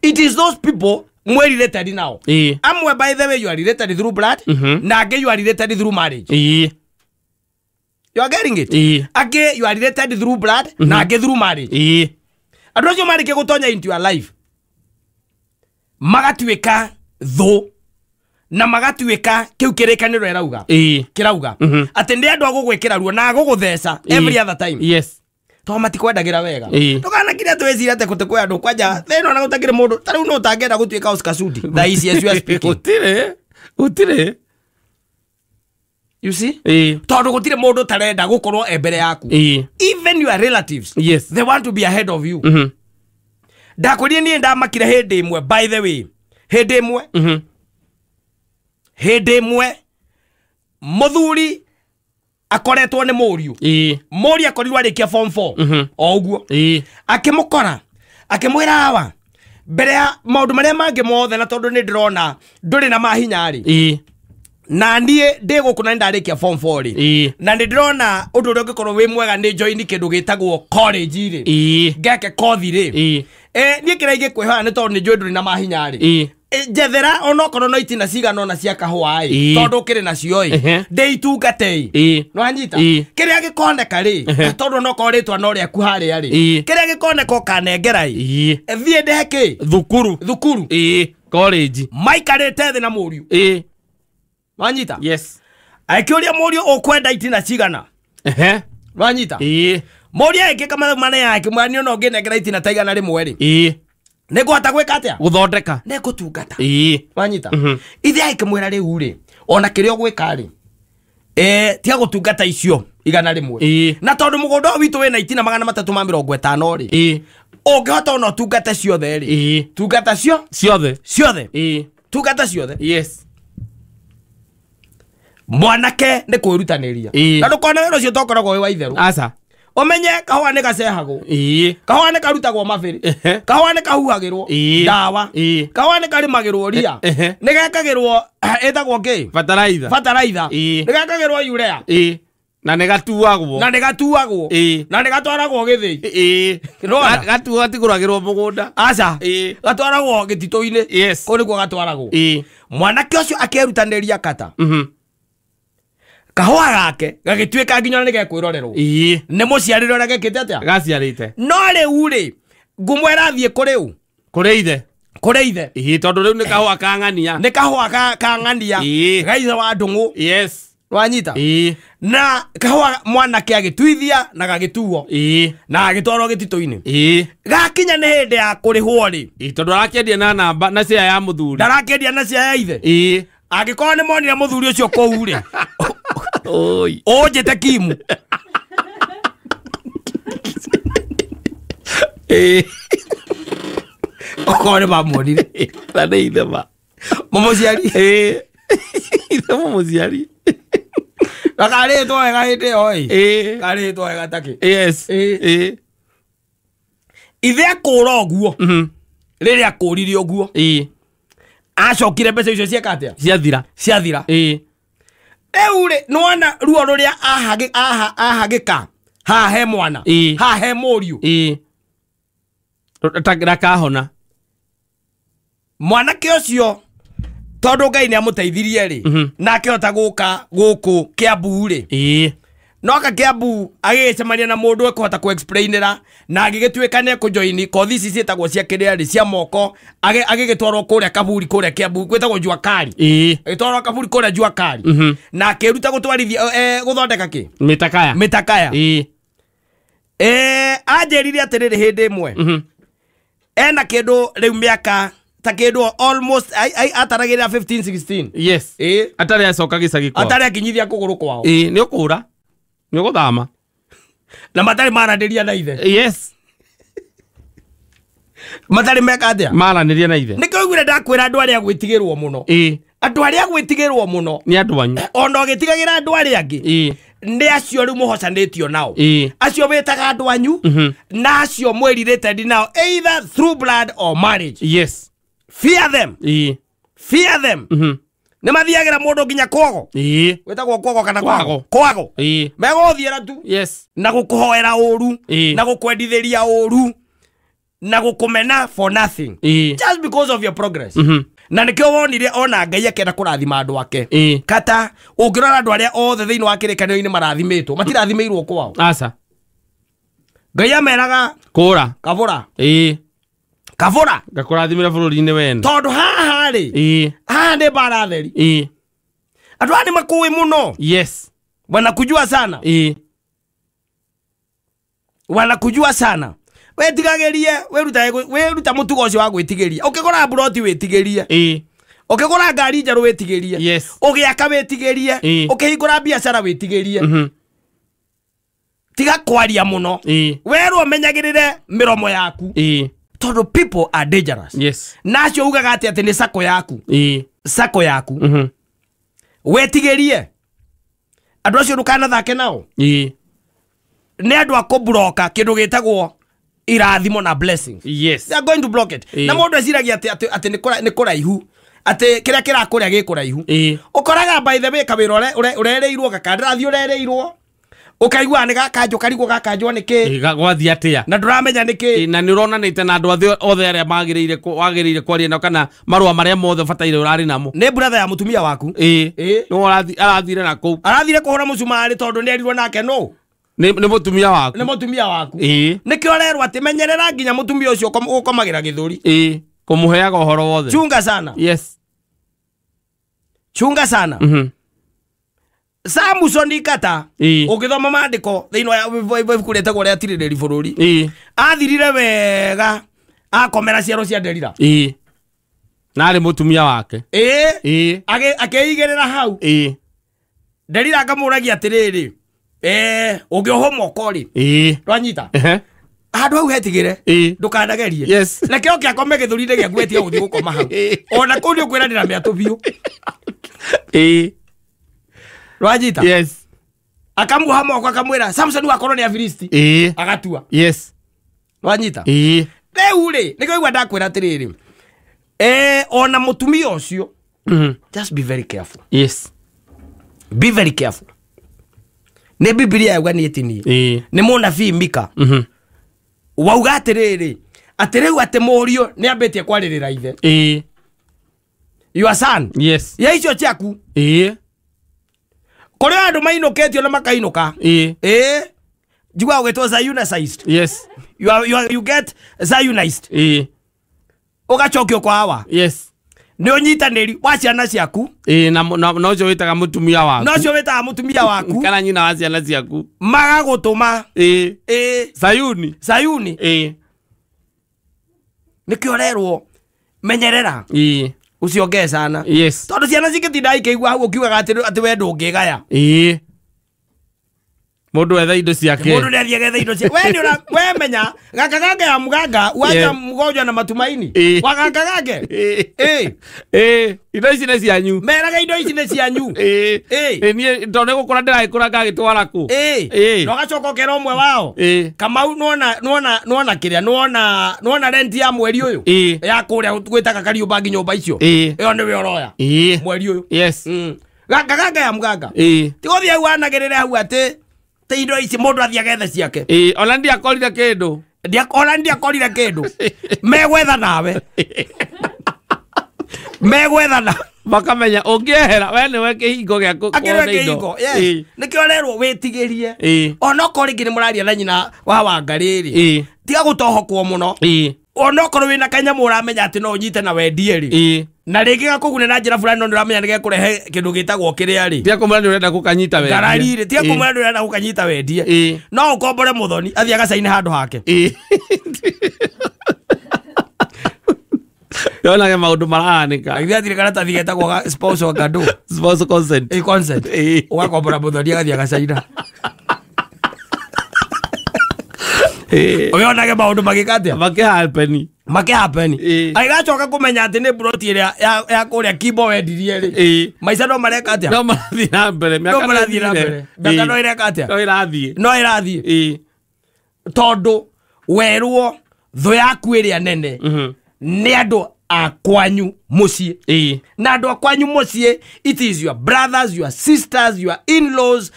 It is those people mwe related now. Amwe by the way you are related through blood. Na angĩ you are related through marriage. You are getting it? Age you are related through blood na age through marriage. Andũ acio marĩkia gũtonya into your life magatuĩka thũ na magatuĩka kĩu kĩrĩkanĩro ĩrauga. Kĩrauga atĩ nĩ andũ a gũgwĩkĩra ruo na gũgũtheca every other time. Yes. Tondũ matikwendagĩra wega. Ndũkanakire atĩ wĩcirie atĩ gũtikwĩ andũ kwanja thĩna ona gũtakĩrĩ mũndũ ta rĩu no ũtangĩenda gũtuĩka Oscar Sudi thaa ici as you are speaking. Gũtirĩ. Gũtirĩ. You see? Tondũ gũtirĩ mũndũ ũtarenda gũkorwo e mbere yaku. Even your relatives. Yes. They want to be ahead of you. Ndakwĩrire niĩ ndamakire hĩndĩ ĩmwe by the way. Hĩndĩ ĩmwe. Hĩndĩ ĩmwe mũthuri akoretwo nĩ mũriũ. Mũriũ akorirwo arĩkia form 4. O ũguo. Akĩmũkora akĩmwĩra awa mbere ya maũndũ marĩa mangĩ mothe na tondũ nĩ ndĩrona ndũrĩ na mahinya rĩ. Na niĩ ndĩ gũkũ na nĩndarĩkia form 4 rĩ. Na nĩ ndĩrona ũndũ ũrĩa ũngĩkorwo wĩ mwega nĩ join kĩndũ gĩtagwo college rĩ. Ngeke kothi rĩ. Niĩ kĩrĩa ingĩkwĩhoya nĩ tondũ nĩ njũĩ ndũrĩ na mahinya rĩ. Njethera onokorwo no itina cigana ona cia kahũa ĩ tondũ ũkĩrĩ nacio ĩ ndĩitungate ĩ nĩwanyita kĩrĩa gĩkoneka rĩ tondũ onokorwo rĩtwa no rĩaku harĩa rĩ kĩrĩa gĩkoneka ũkanengera ĩ thiĩ ndehe kĩ thukuru college maikarĩte thĩ na mũriũ. Wanyita? Yes. Akĩũria mũriũ ũkwenda itina cigana. Wanyita? Mũriũ agĩka mathabu manene yake mwana ona ũngĩnengera itina ta 100 rĩ. Nĩngũhota gwĩka atĩa? Gũthondeka. Nĩngũtungata. Wanyita? Ithe agĩkĩmwĩra rĩu rĩ ona kĩrĩa ũgwĩka rĩ tiga gũtungata icio 100. Na tondũ mũgũnda ũyũ witũ wĩna itina 350 rĩ Ũngĩhota ona ũtungata ciothe rĩ. Tungata cio? Ciothe. Ciothe. Tungata ciothe. Yes. Mwanake nĩ kwĩrutanĩria. Na ndũkone wĩra ũcio tokoragwo wĩ wa itherũ. Aca. Ũmenye kahũa nĩ gacehagwo. Kahũa nĩ karutagwo mabĩrĩ. Kahũa nĩ kahuhagĩrwo ndawa. Kahũa nĩ karĩmagĩrwo ria. Nĩ gekagĩrwo ĩtagwo kĩ? Bataraitha. Bataraitha. Nĩ gekagĩrwo urea. Na nĩ gatuagwo. Na nĩ gatuagwo. Na nĩ gatwaragwo gĩthĩi. Gatuo gatigũragĩrwo mũgũnda. Aca. Gatwaragwo gĩtitũ-inĩ. Yes. Kũu nĩkuo gatwaragwo. Mwanake ũcio akerutanĩria kata. Kahũa gake gagĩtuĩka nginya nĩ gekwĩrorerwo. Nĩ mũciarĩre ũrĩa gekĩte atĩa? Gaciarĩte. No rĩu rĩ, ngũmwĩra athiĩ kũrĩ ũ? Kũrĩ ithe. Kũrĩ ithe. Tondũ rĩu nĩ kahũa ka ng'ania. Nĩ kahũa ka ng'ania. Ga ithe wa Ndũng'ũ. Yes. Wanyita? Na kahũa mwanake agĩtuithia na gagĩtuo. Na agĩtwarwo gĩtitũ-inĩ. Gakinya nĩ hĩndĩ ya kũrĩhwo rĩ. Tondũ arakĩendia na namba na cia ya mũthuri. Ndarakĩendia na cia ya ithe. Angĩkorwo nĩ monire mũthuri ũcio kũu rĩ. Oi. Ũnjĩte Kimu. Okorwo nĩ mamuonire. Na nĩ ithe ma. Mũmũciari. Ithe mũmũciari. Na karĩtwo wega hĩndĩ ĩyo ĩ. Karĩtwo wega takĩ. Yes. Ithe akũra ũguo. Rĩrĩa akũrire ũguo. Acokire mbeca icio cieka atĩa? Ciathira. Ciathira. Rĩu rĩ, nĩwona ruo rũrĩa ahagĩka haha he mwana, haha he mũriũ. Ndakahona. Mwanake ũcio tondũ Ngai nĩamũteithirie rĩ, na akĩhota gũka gũkũ Kiambu rĩ. Noka Kiambu agĩgĩcemania na mũndũ ekũhota kũ-explainĩra na agĩgĩtuĩka nĩ ekũjoini kothi ici ciĩtagwo cia kĩrĩa rĩ cia moko, agĩgĩtwarwo kũrĩa Kaburi kũrĩa Kiambu gwĩtagwo Jua Kali. Agĩtwarwo Kaburi kũrĩa Jua Kali. Na akĩruta gũtwarithia gũthondeka kĩ? Mĩtakaya. Mĩtakaya. Anjĩrire atĩrĩrĩ hĩndĩ ĩmwe. Ena kĩndũ rĩu mĩaka ta kĩndũ almost ataragĩrĩra 15 16. Yes. Atarĩ acoka gĩcagi kwao. Atarĩ akinyithia kũgũrũ kwao. Nĩ ũkũra. Nĩ ũgũthama. Na matarĩ maranĩria na ithe. Yes. Matarĩ meka atĩa? Maranĩria na ithe. Nĩkĩo ũiguire ndakwĩra andũ arĩa gwĩtigĩrwo mũno. Andũ arĩa gwĩtigĩrwo mũno nĩ andũ anyu. Ona ũgĩtigagĩra andũ arĩa angĩ. Nĩ acio rĩu mũhocanĩtio nao. Acio wĩtaga andũ anyu na acio mwĩrirĩte nao either through blood or marriage. Yes. Fear them. Fear them. Nĩ mathiagĩra mũndũ nginya kwogo. Wĩtagwo kwogo kana kwago? Kwago. Megũthiĩra tu. Yes. Na gũkũhoera ũru, na gũkwendithĩria ũru, na gũkũmena for nothing. Just because of your progress. Na nĩkĩo wonire ona Ngai akĩenda kũrathima andũ ake. Kata ũngĩrora andũ arĩa othe thĩinĩ wa kĩrĩkanĩro-inĩ marathimĩtwo, matirathimĩirwo kwao. Aca. Ngai ameraga kũra. Kabũra. Kabũra. Ngakũrathimĩra bũrũri-inĩ wene. Tondũ haha rĩ, haha nĩ mbara theri. Andũ aya nĩ makũĩ mũno. Yes. Wanakujua sana. Wanakujua sana. Wetigagĩrie, wĩruta mũtugo ũcio wa gwĩtigĩria. Ũkĩgũra mburoti wĩtigĩrie. Ũkĩgũra ngari njerũ wĩtigĩrie. Yes. Ũgĩaka wĩtigĩrie. Ũkĩhingũra biacara wĩtigĩrie. Tiga kwaria mũno. Werwo menyagĩrĩre mĩromo yaku. Tondũ people are dangerous. Yes. Na acio ugaga atĩ atĩ nĩ sako yaku. Sako yaku. Wĩtigĩrie. Andũ acio ndũkanathake nao. Nĩ andũ a kũburoka kĩndũ gĩtagwo irathimo na blessings. Yes. They are going to block it. Na mũndũ eciragia atĩ atĩ nĩ kũraihu. Atĩ kĩrĩa kĩrakũrĩa gĩ kũraihu. Ũkoraga by the way kawĩra ũrereirwo gakandarathi ũrereirwo. Ũkaigua nĩ gakanjwo karigwo gakanjwo nĩ kĩ? Gwathiĩ atĩa? Na ndũramenya nĩ kĩ? Na nĩ ũronanĩte na andũ othe arĩa wagĩrĩire kwaria nao kana marũa marĩa mothe ũbataire ũrarĩ namo. Nĩ brother ya mũtumia waku. Nĩ arathire na kũu. Arathire kũhũra mũcumarĩ tondũ nĩ erirwo nake no. Nĩ mũtumia waku. Nĩ mũtumia waku. Nĩkĩo ũrerwo atĩ menyerera nginya mũtumia ũcio ũkomagĩra gĩthũri. Kũmũheaga ũhoro wothe. Chunga sana. Yes. Chunga sana. Samusoni kata ũngĩthoma maandĩko thĩinĩ wa ibuku rĩtagwo rĩa Tirĩrĩri bũrũri. Athirire wega akomera ciaro cia Delila. Na arĩ mũtumia wake. Akĩigĩrĩra hau. Delila akamũragia atĩrĩrĩ, ũngĩohwo moko rĩ, ndwanyita. Handũ hau hetigĩre. Ndũkanagerie. Yes. Reke oke akome gĩthũri-inĩ gĩaku etige gũthiĩ gũkoma hau. Ona kũu nĩ ũkwĩranĩra mĩatũ biũ. Rwanyita? Yes. Akamuoha moko akamwĩra Samson wakorwo nĩ Afilisti. Agatua. Yes. Rwanyita? Rĩu rĩ, nĩkĩo igua ndakwĩra atĩrĩrĩ. Ona mũtumia ũcio. Just be very careful. Yes. Be very careful. Nĩ Biblia yauga nĩ ĩtinie. Nĩ mũnabii Mika. Wauga atĩrĩrĩ, atĩ rĩu atĩ mũriũ nĩ ambĩtie kwarĩrĩra ithe. Your son. Yes. Ya icio ciaku. Kũrĩ andũ mainũkĩtio na makainũka. Njiguaga ũgĩtwo Zionicized. Yes. You get Zionized. Ũgacokio kwa hawa. Yes. Nĩ ũnyitanĩri wa ciana ciaku. Na na ũcio wĩtaga mũtumia waku. Na ũcio wĩtaga mũtumia waku. Kana nyina wa ciana ciaku. Magagũtũma. Sayuni. Sayuni. Nĩkĩo ũrerwo menyerera. Uciongee sana. Yes. Tondũ ciana cingĩtinda ikĩigua hau ũkiugaga atĩ we ndũngĩgaya. Mũndũ etha indo ciake. Mũndũ nĩ athiĩ agetha indo ciake. We nĩ ũra we menya gaka gake ya mganga wacha mgonjwa na matumaini. Wa gaka gake. Indo ici nĩ cianyu. Meraga indo ici nĩ cianyu. Niĩ tondũ nĩ gũkũra ndĩragĩkũra ngagĩtwara kũ. Na ũgacoka ũkera ũmwe wao. Kamau nĩwona kĩrĩa nĩwona rent ya mweri ũyũ. Ya kũrĩa gwĩtaga Kariũmbangi nyũmba icio. Ĩyo nĩwe ũroya. Mweri ũyũ. Yes. Gaka gake ya mganga. Ti gũthiĩ hau anagĩrĩre hau atĩ te indo ici mũndũ athiĩ agethe ciake. Ona ndiakorire kĩndũ. Ona ndiakorire kĩndũ. Megwetha nawe. Megwetha na makamenya ũngĩehera we nĩwe kĩhingo gĩa kuona indo. Yes. Nĩkĩo ũrerwo wĩtigĩrie. Onokorwo rĩngĩ nĩ mũraria na nyina wa Wanga rĩrĩ. Tiga gũtohokwo mũno. Onokorwo wĩna kanyamũ ũramenya atĩ no ũnyite na wendie rĩ. Na rĩngĩ gakũgune na njĩra fulani no nĩũramenya nĩgekũrehe kĩndũ gĩtagwo kĩrĩa rĩ. Tiga kũmwĩra nĩũrenda gũkanyita wendie. Ngarari rĩ, tiga kũmwĩra nĩũrenda gũkanyita wendie. No ũkombore mũthoni athiĩ agacaine handũ hake. Yonage maũndũ marahanĩka. Agĩthiĩ athire karatathi getagwo spousal kado. Spousal consent. Consent. Ũgakombora mũthoni agathiĩ agacaina. Ũyonage maũndũ magĩka atĩa? Makĩhappen. Makĩhappen. Agĩgacoka kũmenya atĩ nĩ plot ĩrĩa ya kũrĩa Kimbo wendirie rĩ. Maica no mareka atĩa? No marathiĩ na mbere. No marathiĩ na mbere. Mĩaka no ĩreka atĩa? No ĩrathiĩ. No ĩrathiĩ. Tondũ werwo thũ yaku ĩrĩa nene nĩ andũ a kwanyu mũciĩ. Na andũ a kwanyu mũciĩ, it is your brothers, your sisters, your in-laws,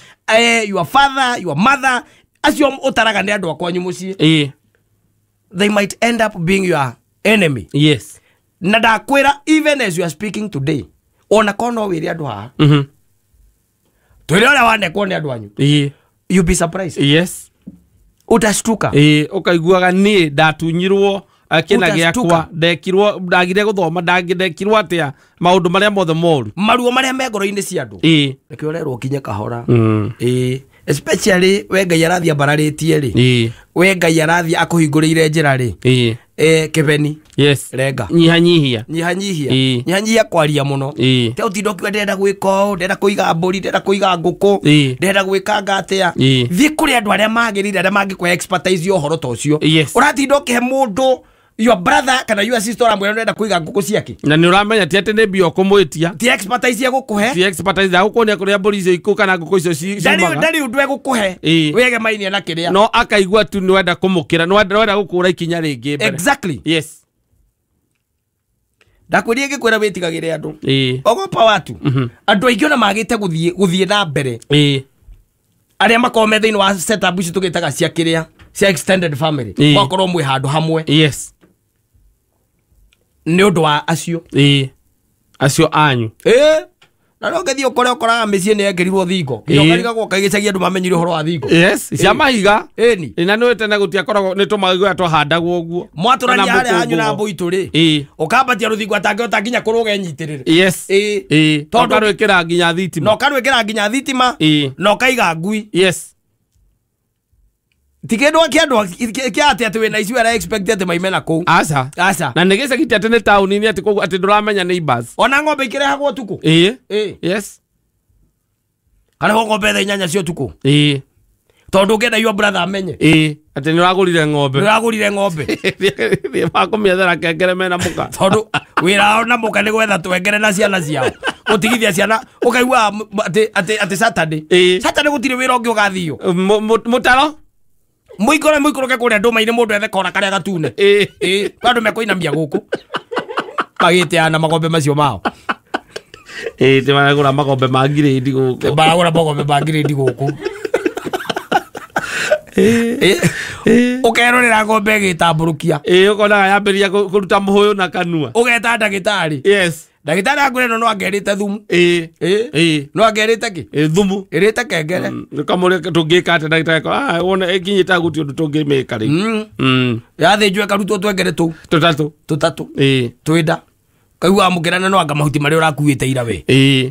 your father, your mother. Acio ũtaraga nĩ andũ a kwanyu mũciĩ. They might end up being your enemy. Yes. Na ndakwĩra even as you are speaking today, ona korwo no wĩre andũ haha. Twĩre ũrĩa wanekwo nĩ andũ anyu. You be surprised. Yes. Ũtastuka. Ũkaiguaga niĩ ndatunyirwo kĩna gĩakwa, ndekirwo ndagire gũthoma, ndekirwo atĩa maũndũ marĩa mothe moru. Maruo marĩa me ngoro-inĩ cia andũ. Nĩkĩo ũrerwo ũkinye kahora. Especially we Ngai arathiĩ ambararĩtie rĩ. We Ngai arathiĩ akũhingũrĩire njĩra rĩ. Kĩbeni. Yes. Renga. Nyihanyihia. Nyihanyihia. Nyihanyihia kwaria mũno. Te ũtinda ũkiuga ndĩrenda gwĩka ũũ, ndĩrenda kũiga mbũri, ndĩrenda kũiga ngũkũ, ndĩrenda gwĩkanga atĩa. Thiĩ kũrĩ andũ arĩa magĩrĩire, arĩa mangĩkũhe expertise ya ũhoro ta ũcio. Ũratinda ũkĩhe mũndũ your brother kana your sister ũramwĩra ndĩrenda kũiga ngũkũ ciake. Na nĩ ũramenya ti atĩ nĩ mbia ũkũmwĩtia. Ti expertise ya gũkũhe. Ti expertise ya gũkuonia kũrĩa mbũri icio ikũ kana ngũkũ icio ciumaga. Ndarĩ ũndũ egũkũhe. Wĩgemainie na kĩrĩa. No akaigua tu nĩ wenda kũmũkĩra, nĩ wenda gũkũra ikinya rĩngĩ mbere. Exactly. Yes. Ndakwĩrire ngĩkwĩra wĩtigagĩre andũ. Ogopa watu. Andũ aingĩ ona magĩte gũthiĩ na mbere. Arĩa makoragwo me thĩinĩ wa setup ici tũgĩtaga cia kĩrĩa, cia extended family. Makorwo mwĩ handũ hamwe. Yes. Nĩ ũndũ wa acio. Acio anyu. Na no ngĩthiĩ ũkore ũkoraga mĩciĩ nĩ yekĩrirwo thingo. Nginya ũkarigagwo kaĩ gĩcagi andũ mamenyire ũhoro wa thingo. Yes, cia mahiga. Ĩni. Na nĩ tene gũtiakoragwo nĩ tũmahiga twahandagwo ũguo. Mwatũrania harĩa hanyu na mbũitũ rĩ. Ũkambatia rũthingo atangĩhota nginya kũrũga enyitĩrĩre. Yes. Tondũ ũkarwĩkĩra nginya thitima. Na ũkarwĩkĩra nginya thitima. Na ũkaiga ngui. Yes. Ti kĩndũ kĩa andũ kĩa atĩ atĩ wĩna icio ara expect atĩ maime na kũu. Aca. Aca. Na nĩ gĩcagi ti atĩ nĩ taũni-inĩ atĩ koguo atĩ ndũramenya neighbors. Ona ng'ombe ikĩrehagwo ũtukũ. Yes. Karehwo ng'ombe thaa 8 cia ũtukũ. Tondu ngenda your brother amenye. Ati ni uragurire ng'ombe. Ni uragurire ng'ombe. Ni makumĩethera kengere mena muka. Tondu wĩra wao na muka nĩ gwetha twengere na ciana ciao. Gũtigithia ciana ũkaigua atĩ Saturday. Saturday gũtirĩ wĩra ũngĩ ũgathio. Mũtaro? Mũikore mũikũrũke kũrĩa ndũma-inĩ mũndũ ethe kora karĩa gatune. Kwa andũ mekũinamia gũkũ. Magĩteana magombe macio mao. Ti maragũra magombe ma ngirĩndi gũkũ. Maragũra magombe ma ngirĩndi gũkũ. Ũkerorera ng'ombe ĩgĩtambũrũkia. Ũkonaga yambĩrĩria kũruta mũhũyũ na kanua. Ũgeta ndagĩtarĩ. Yes. Ndagĩtarĩ akwĩra no angerĩte thumu. No angerĩte kĩ? Thumu. Ĩrĩte kengere. Ũkamũria tũngĩka atĩa ndagĩtarĩ akora wona ĩkinyĩte gũtirĩ ũndũ tũngĩmĩka rĩu. Yathĩnjwo ĩkarutwo twengere tũu. Tũtatũ. Tũtatũ. Twĩnda. Kaigua amũkĩrana no anga mahuti marĩa ũrakuĩte ira we.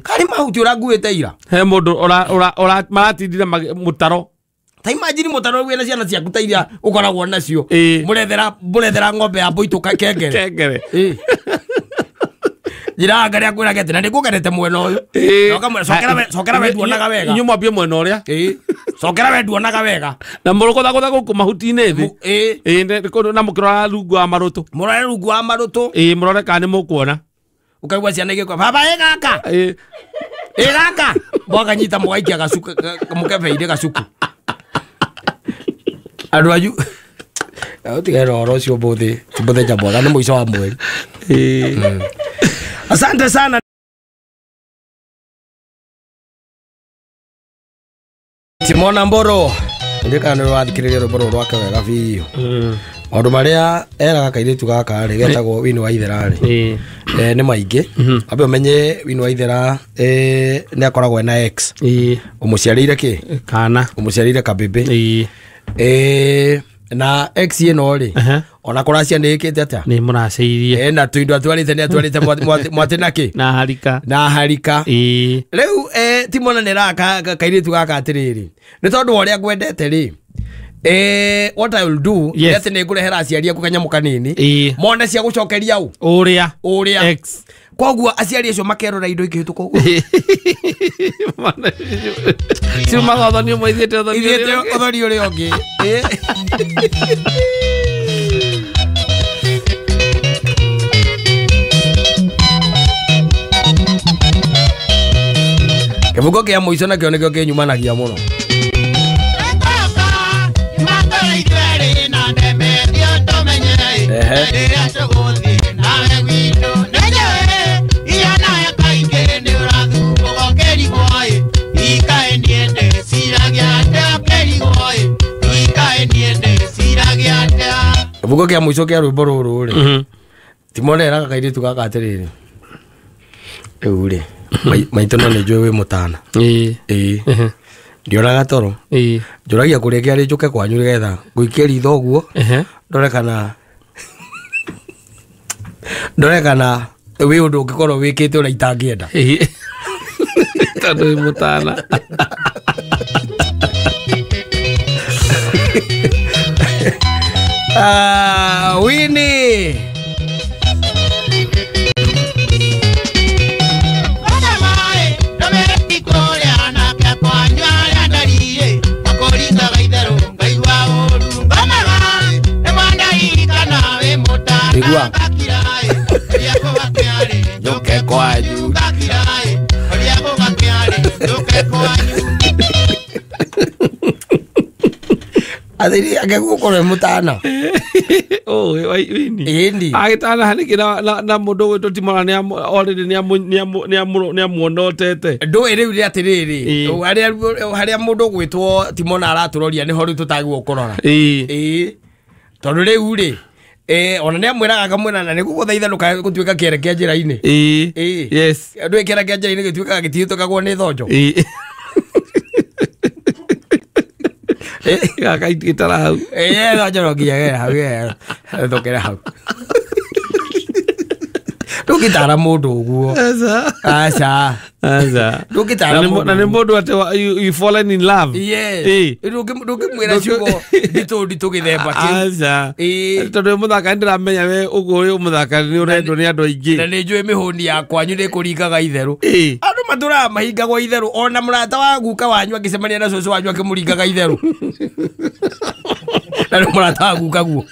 Karĩ mahuti ũrakuĩte ira. He mũndũ maratindire mũtaro. Ta imagine mũtaro wĩna ciana ciaku ta iria ũkoragwo nacio. Mũrethera ng'ombe ya mbũitũ kengere. Kengere. Njĩra anga rĩa kwĩra gete na nĩngũgerete mwena ũyũ. Na ũkamwĩra cokera we nduonaga wega. Inyuĩ mwambie mwena ũrĩa. Cokera we nduonaga wega. Na mũrũgũthagũtha gũkũ mahuti-inĩ thĩ. Na mũkĩrora rungu wa marũtũ. Mũrore rungu wa marũtũ. Mũrore kana nĩ mũkuona. Ũkaigua ciana igĩkwa baba ĩ gaka. Ĩ gaka. Mũkanyita mũgaikia gacuku mũkebe-inĩ gacuku. Andũ anyu ũtigere ũhoro ũcio ũmũthĩ ti mũthenya mwega nĩ mũico wa mweri. Asante sana. Timona Mboro ndikana nĩ wathikĩrĩria rwĩmbo rũrũ rwake wega biũ. Maũndũ marĩa eraga kairĩtu gaka rĩ getagwo Wini wa Ithera rĩ nĩ maingĩ. Ambe ũmenye Wini wa Ithera nĩ akoragwo ena ex. Ũmũciarĩire kĩ? Kana. Ũmũciarĩire kabĩbĩ. Na ex ĩno rĩ ona kũracia nĩ ĩkĩte atĩa? Nĩ mũracĩirie. Na tũindo atwarĩte nĩ atwarĩte mwatĩ na kĩ? Na harika. Na harika. Rĩu Timona nĩ eraga kairĩtu gaka atĩrĩrĩ nĩ tondũ wa ũrĩa ngwendete rĩ what I will do nĩ atĩ nĩ ngũrehera aciari aku kanyamũ kanini mone cia gũcokeria ũ? Ũrĩa. Ũrĩa. Ex. Koguo aciari acio makerora indo ikĩhĩtũka ũguo. Ciumaga ũthoni ũmwe ithiĩte ũthoni ũrĩa ũngĩ. Kĩbungo kĩa mũico nakĩo nĩkĩo kĩnyumanagia mũno. Kĩbungo kĩa mũico kĩa rwĩmbo rũrũ rĩ Timona eraga kairĩtu gaka atĩrĩrĩ rĩu rĩ maitũ no nĩ njũĩ wĩ mũtana. Ndionaga toro. Njũragia kũrĩa kĩarĩ njũke kwanyu nĩgetha ngũikie ritho ũguo ndore kana wĩ ũndũ ũngĩkorwo wĩkĩte ũrĩa itangĩenda. Tondũ wĩ mũtana. Winnie. Igua. Njoke kwanyu. Athiri angĩgũkorwo mũtana. Wini. Ĩni. Agĩtana nĩkĩ na mũndũ ũgwĩtwo Timona already nĩ amuonotete. Ndũĩ rĩu nĩ atĩrĩrĩ harĩa mũndũ ũgwĩtwo Timona aratũroria nĩho rĩu tũtagĩrĩirwo kũrora. Tondũ rĩu rĩ ona nĩ amwĩraga akamwĩra na nĩgũgũthaitha ndũkae gũtuĩka kĩere kĩa njĩra-inĩ. Yes. Ndũĩ kĩere kĩa njĩra-inĩ gĩtuĩkaga gĩtihĩtũkagwo nĩ thonjo. Gaka gĩtara hau. Thonjo no nginya gere hau thũkĩre hau. Ndũngĩtara mũndũ ũguo. Aca. Aca. Ndũngĩtara mũndũ. Na nĩ mũndũ atĩ you fallen in love. Yes. Ndũngĩmwĩra ciugo nditũ nditũ gĩthemba kĩu. Aca. Tondũ wĩ mũthaka nĩndĩramenya we ũguo wĩ mũthaka nĩ ũrendwo nĩ andũ aingĩ. Na nĩ njũĩ mĩhũni ya kwanyu nĩ kũringaga itherũ. Andũ matũraga mahingagwo itherũ ona mũrata wa guka wanyu angĩcemania na cũcũ wanyu akĩmũringaga itherũ na nĩ mũrata wa guka guo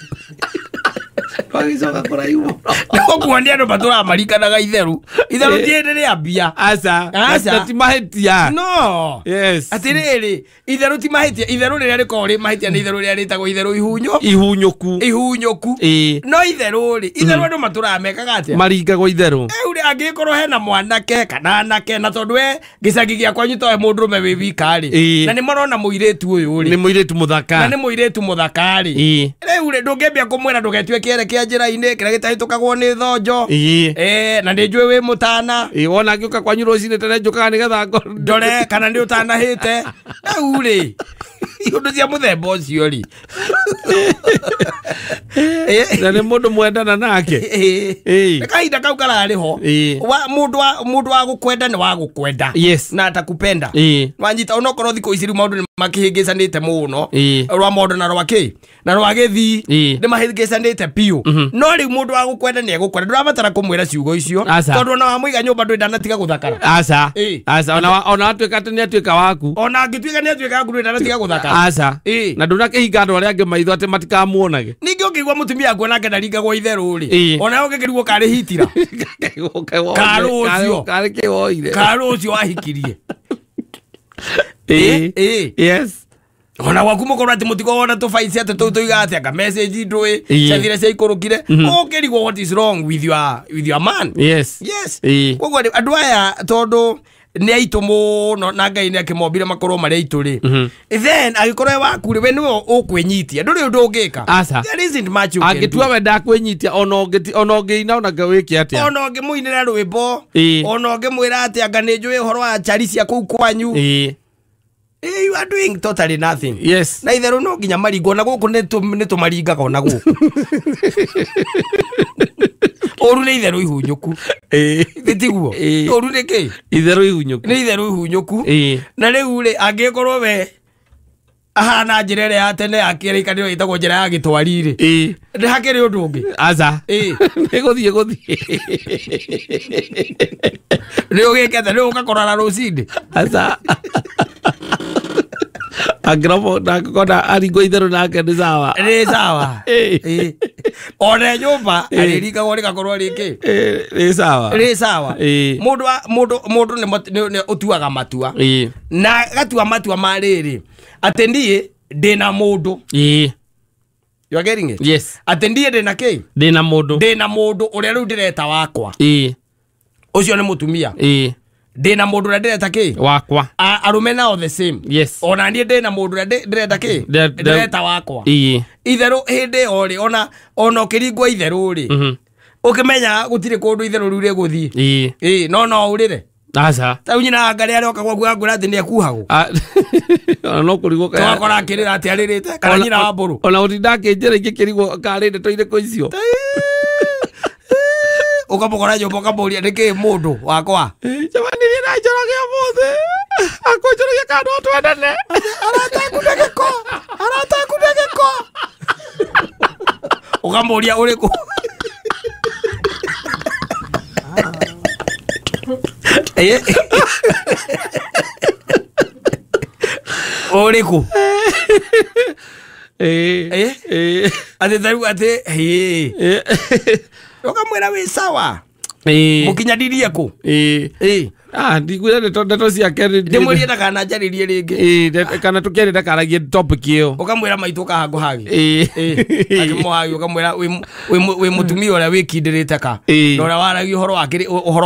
Wagicoka kũraihu mũno. Nĩgũkuonia andũ matũraga maringanaga itherũ itherũ ti hĩndĩ rĩa mbia. Aca. Aca. Na ti mahĩtia. No. Yes. Atĩrĩrĩ, itherũ ti mahĩtia, itherũ rĩrĩa rĩkoragwo rĩ mahĩtia nĩ itherũ rĩrĩa rĩtagwo itherũ ihunyo Ihunyũku. ihunyũku. Ĩĩ. No itherũ rĩ, itherũ andũ matũraga mekaga atĩa? Maringagwo itherũ. Rĩu rĩ, angĩgĩkorwo hena mwanake kana anake na tondũ we gĩcagi gĩa kwanyu towe mũndũrũme wĩ wika rĩ, Ĩĩ. na nĩ marona mũirĩtu ũyũ rĩ, Nĩ mũirĩtu mũthaka. na nĩ mũirĩtu mũthaka rĩ, Ĩĩ. rĩu rĩ, ndũngĩambia kũmwĩra ndũgetue kĩere kĩa njĩra-inĩ kĩrĩa gĩtahĩtũkagwo nĩ thonjo. Ĩĩ. Na nĩ njũĩ wĩ mũtana. Ĩĩ, wona ngĩũka kwanyu rũcinĩ tene njũkaga nĩgetha ndore kana nĩ ũtanahĩte. Rĩu rĩ, ũndũ cia mũthemba ũcio rĩ. Na nĩ mũndũ mwendana nake. Ĩĩ. Nĩ kahinda kau kararĩ ho. Ĩĩ. Mũndũ wa gũkwenda nĩ wa gũkwenda. Yes. Na atakupenda. Ĩĩ. Wanyita onokorwo thikũ ici rĩu maũndũ nĩ makĩhĩngĩcanĩte mũno. Ĩĩ. Rwa mondo na rwa kĩ na rwa gĩthii Ĩĩ. nĩ mahĩngĩcanĩte biũ. No rĩu mũndũ wa gũkwenda nĩ egũkwenda, ndũrabatara kũmwĩra ciugo icio Aca. tondũ ona wamũiga nyũmba ndũrĩ ndanatiga gũthakara. Aca. Ĩĩ. Aca. Ona watuĩka atĩ nĩ atuĩka waku. Ona angĩtuĩka nĩ atuĩka waku ndũrĩ ndanatiga gũthakara. Aca. Ĩĩ. Na ndũnakĩhinga andũ arĩa angĩ maitho atĩ matikamuonage. Ningĩ ũngĩigua mũtumia akuona nake ndaringagwo itherũ rĩ, Ĩĩ. ona ũngĩkĩrigwo karĩ hitira Karũ ũcio. Karĩ kĩwoire. karũ ũcio wahikirie. Ĩĩ. Ĩĩ. Yes. Ona gwaku mũkorwo atĩ mũtikoragwo na tũbaici atĩ tũu tũigaga atĩ anga message ndũĩ Ĩĩ. ciathire ciaikũrũkire, ũkĩrigwo what is wrong with your man. Yes. Yes. Ĩĩ. Koguo rĩ, andũ aya tondũ nĩ aitũ mũno na Ngai nĩ akĩmombire makorwo marĩ aitũ rĩ, then angĩkorwo e waku rĩ, we nĩwe ũkwĩnyitia, ndũrĩ ũndũ ũngĩka. Aca. There isn't much you can do. Angĩtua we ndakwĩnyitia ona ũngĩina ona wĩke atĩa. Ona ũngĩmũinĩra rwĩmbo, Ĩĩ. ona ũngĩmwĩra atĩ anga nĩ njũĩ ũhoro wa chari cia kũu kwanyu. Ĩĩ. You are doing totally nothing. Yes. Na itherũ no nginya maringwo na gũkũ nĩ tũmaringaga ona gũkũ. Ũru nĩ itherũ ihunyũku. Ĩĩ. Tiguo? Ĩĩ. Ũru nĩ kĩ? Itherũ ihunyũku. Nĩ itherũ ihunyũku. Ĩĩ. Na rĩu rĩ, angĩkorwo we ahana njĩra ĩrĩa ya tene ya kĩrĩkanĩro ĩtagwo njĩra ya gĩtwari rĩ, Ĩĩ. nĩ hakĩrĩ ũndũ ũngĩ. Aca. Ĩĩ. Nĩ gũthiĩ gũthiĩ. Nĩ ũgĩkete nĩ ũgakorana rũcinĩ. Aca. Angĩromo ndangĩkona aringwo itherũ nake nĩ sawa. Nĩ sawa. Ĩĩ. Ĩĩ. Ona nyũmba Ĩĩ. arĩringagwo rĩgakorwo rĩkĩ Ĩĩ, nĩ sawa. rĩ sawa. Ĩĩ. Mũndũ nĩ ũtuaga matua. Ĩĩ. Na gatua matua ma rĩrĩ atĩ niĩ ndĩna mũndũ. Ĩĩ. You are getting it? Yes. Atĩ niĩ ndĩna kĩ? Ndĩna mũndũ. Ndĩna mũndũ ũrĩa rĩu ndĩreta wakwa. Ĩĩ. Ũcio nĩ mũtumia. Ĩĩ. Ndĩna mũndũ ũrĩa ndĩreta kĩ? Wakwa. Arũme nao the same. Yes. Ona niĩ ndĩna mũndũ ũrĩa ndĩreta kĩ? Ndĩreta wakwa. Ĩĩ. Itherũ hĩndĩ ĩyo rĩ, ona ũkĩringwo itherũ rĩ, ũkĩmenya gũtirĩ kũndũ itherũ rĩu rĩgũthiĩ. Ĩĩ. Ĩĩ, no ũrĩre. Aca. Ta rĩu nyina wa Ngarĩ arĩoka gwaku akwĩra atĩ nĩekuhagwo. Ona no kũrigwo Tũgakora akĩrĩra atĩ arĩrĩte kana nyina wa Mbũrũ. Ona gũtinda akĩnjĩra ingĩkĩrigwo karĩ ndeto irĩkũ icio. Ũkamũkora nyũmba ũkamũria nĩkĩ mũndũ wakwa. Njemanirie na Njoroge ũmũthĩ. Akũnjũragia kana no twendane. Arata aku na gĩko. Arata aku na gĩko. Ũkamũria ũrĩkũ. Ũrĩkũ? Ĩĩ. Ĩĩ. Atĩ tarĩu atĩ ĩĩ. Ũkamwĩra wĩ sawa. Ĩĩ. Mũkinyandirie kũ? Ĩĩ. Ĩĩ. Ndiguire ndeto ciake Ndĩmwĩrie ndakananjarĩrie rĩngĩ. Ĩĩ, kana tũkĩaria ndakaragie topic ĩyo. Ũkamwĩra maitũ kahangũhagi. Ĩĩ. Akĩmũhagi ũkamwĩra wĩ mũtumia ũrĩa wĩkindĩrĩte ka. Ĩĩ. Na ũrĩa waragia ũhoro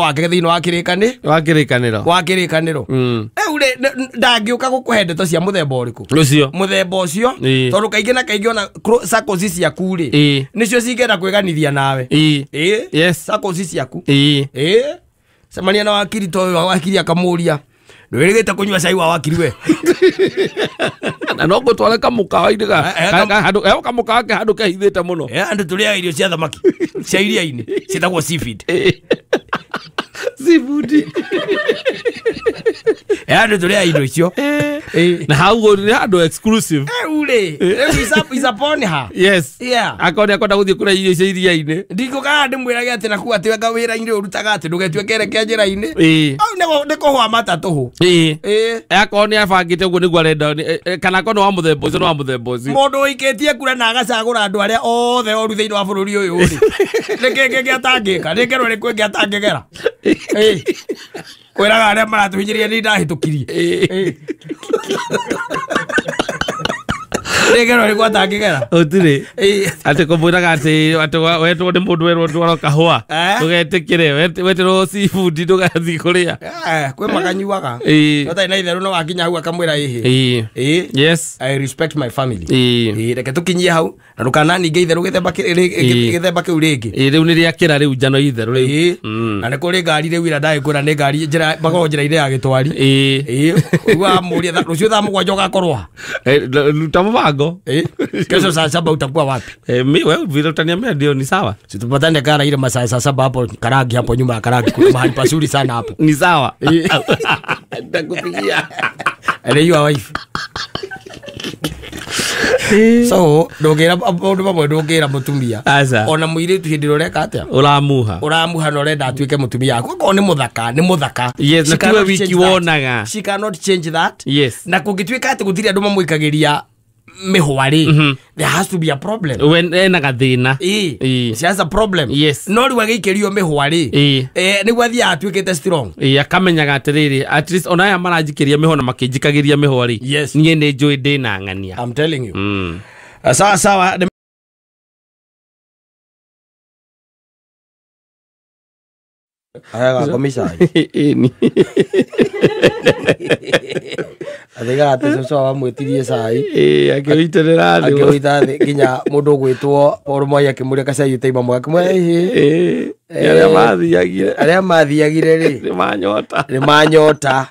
wake thĩinĩ wa kĩrĩkanĩ. Wa kĩrĩkanĩro. Wa kĩrĩkanĩro. Rĩu rĩ, ndangĩũka gũkũhe ndeto cia mũthemba ũrĩkũ? Ũcio. Mũthemba ũcio. Ĩĩ. Tondũ kaingĩ na kaingĩ ona circles ciaku rĩ, Ĩĩ. nĩcio cingĩenda kwĩganithia nawe. Ĩĩ. Ĩĩ. Yes. Circles ciaku. Ĩĩ. Ĩĩ. Cemania na wakiri to wa wakiri akamũria ndwĩrĩgĩte kũnyua cai wa wakiri we. Na no ngũtware kamũkawa-inĩ kamũkawa ke handũ kehithĩte mũno. Andũ tũrĩaga irio cia thamaki cia iria-inĩ ciĩtagwo seafood. Seafood. Andũ tũrĩaga indo icio. Na hau nĩ handũ exclusive. Rĩu rĩ, rĩu is upon her. Yes. Yeah. Akorwo nĩ akwenda gũthiĩ kũrĩa irio cia iria-inĩ. Ndingũkaga ndĩmwĩrage atĩ naku atĩ wega wĩra-inĩ ũrutaga atĩ ndũgetuĩke reke njĩra-inĩ. Ĩĩ. Au nĩ kũhũa matatũhũ. Ĩĩ. Ĩĩ. Akorwo nĩ abangĩte ũguo nĩguo arenda, kana akorwo nĩ wa mũthemba ũcio, nĩ wa mũthemba ũcio. Mũndũ ũikĩtie kura na agacagũra andũ arĩa othe oru thĩinĩ wa bũrũri ũyũ rĩ, nĩ kĩ kĩngĩ atangĩka? Nĩ ngero ĩrĩkũ ĩngĩ atangĩgera? Ĩĩ. Kwĩraga arĩa maratũhinyĩrĩria nĩ ndahĩtũkirie. Ĩĩ. Nĩ ngero ĩrĩkũ atangĩgera? Gũtirĩ. Ĩĩ. Atĩ kũmwĩraga atĩ wetwo nĩ mũndũ werwo ndwaro kahũa. Eh? Ndũgetĩkĩre, wetĩrwo seafood ndũgathiĩ kũrĩa. Kwĩ makanyuaga. Ĩĩ. No tarĩ na itherũ no wakinya hau akamwĩra ĩhĩ. Ĩĩ. Ĩĩ. Yes. I respect my family. Ĩĩ. Ĩĩ, reke tũkinyie hau na ndũkananinge itherũ gĩthemba Ĩĩ. gĩthemba kĩu rĩngĩ. Ĩĩ, rĩu nĩ rĩakĩra rĩu njano itherũ rĩu. Ĩĩ. Na nĩ kũrĩ ngari rĩu ĩrĩa ndagĩkwĩra nĩ ngari njĩra makoragwo njĩra-inĩ ya gĩtwari. Ĩĩ. Ĩĩ, ũiguaga mũrie rũciũ thaa 7 ũgakorwo ha? Ruta mũbango. Ĩĩ. Kesho saa 7 utakuwa wapi? Mi wewe vile utaniambia ndio ni sawa. Si tupatane kara ile masaa saa 7 hapo Karangi, hapo nyuma ya Karangi kuna mahali pazuri sana hapo. Ni sawa. Nitakupigia. And you are wife. So ndũngĩra maũndũ mamwe, ndũngĩra mũtumia. Aca. Ona mũirĩtu hĩndĩ ĩrĩa ũreka atĩa? Ũramuha. Ũramuha na ũrenda atuĩke mũtumia waku. Okorwo nĩ mũthaka, nĩ mũthaka. Yes, She na tiwe cannot wiki change that. wonaga. She cannot change that. Yes. Na kũngĩtuĩka atĩ gũtirĩ andũ mamũikagĩria mĩhwa rĩ, there has to be a problem. Wen ena gathĩna. Ĩĩ. Ĩĩ. She has a problem. Yes. No rĩu agĩikĩrio mĩhwa rĩ, Ĩĩ. nĩguo athiaga atuĩkĩte strong. Ĩĩ, akamenyaga atĩrĩrĩ, at least ona aya maranjikĩria mĩhwa na makĩnjikagĩria mĩhwa rĩ, Yes. niĩ nĩ njũĩ ndĩna ng'ania. I'm telling you. Sawa sawa. Aya gakomisa. Ĩni. Athiga atĩ cũcũ wamwĩtirie cai. Ĩĩ, akĩwĩitĩrĩra thĩ. Akĩwĩita thĩ nginya mũndũ ũgwĩtwo Paul Mwai akĩmũria gacai ũtaima mwega akĩmwĩra ĩhĩ. Ĩĩ, arĩa mathiagire. Arĩa mathiagire rĩ. Nĩ manyota. Nĩ manyota.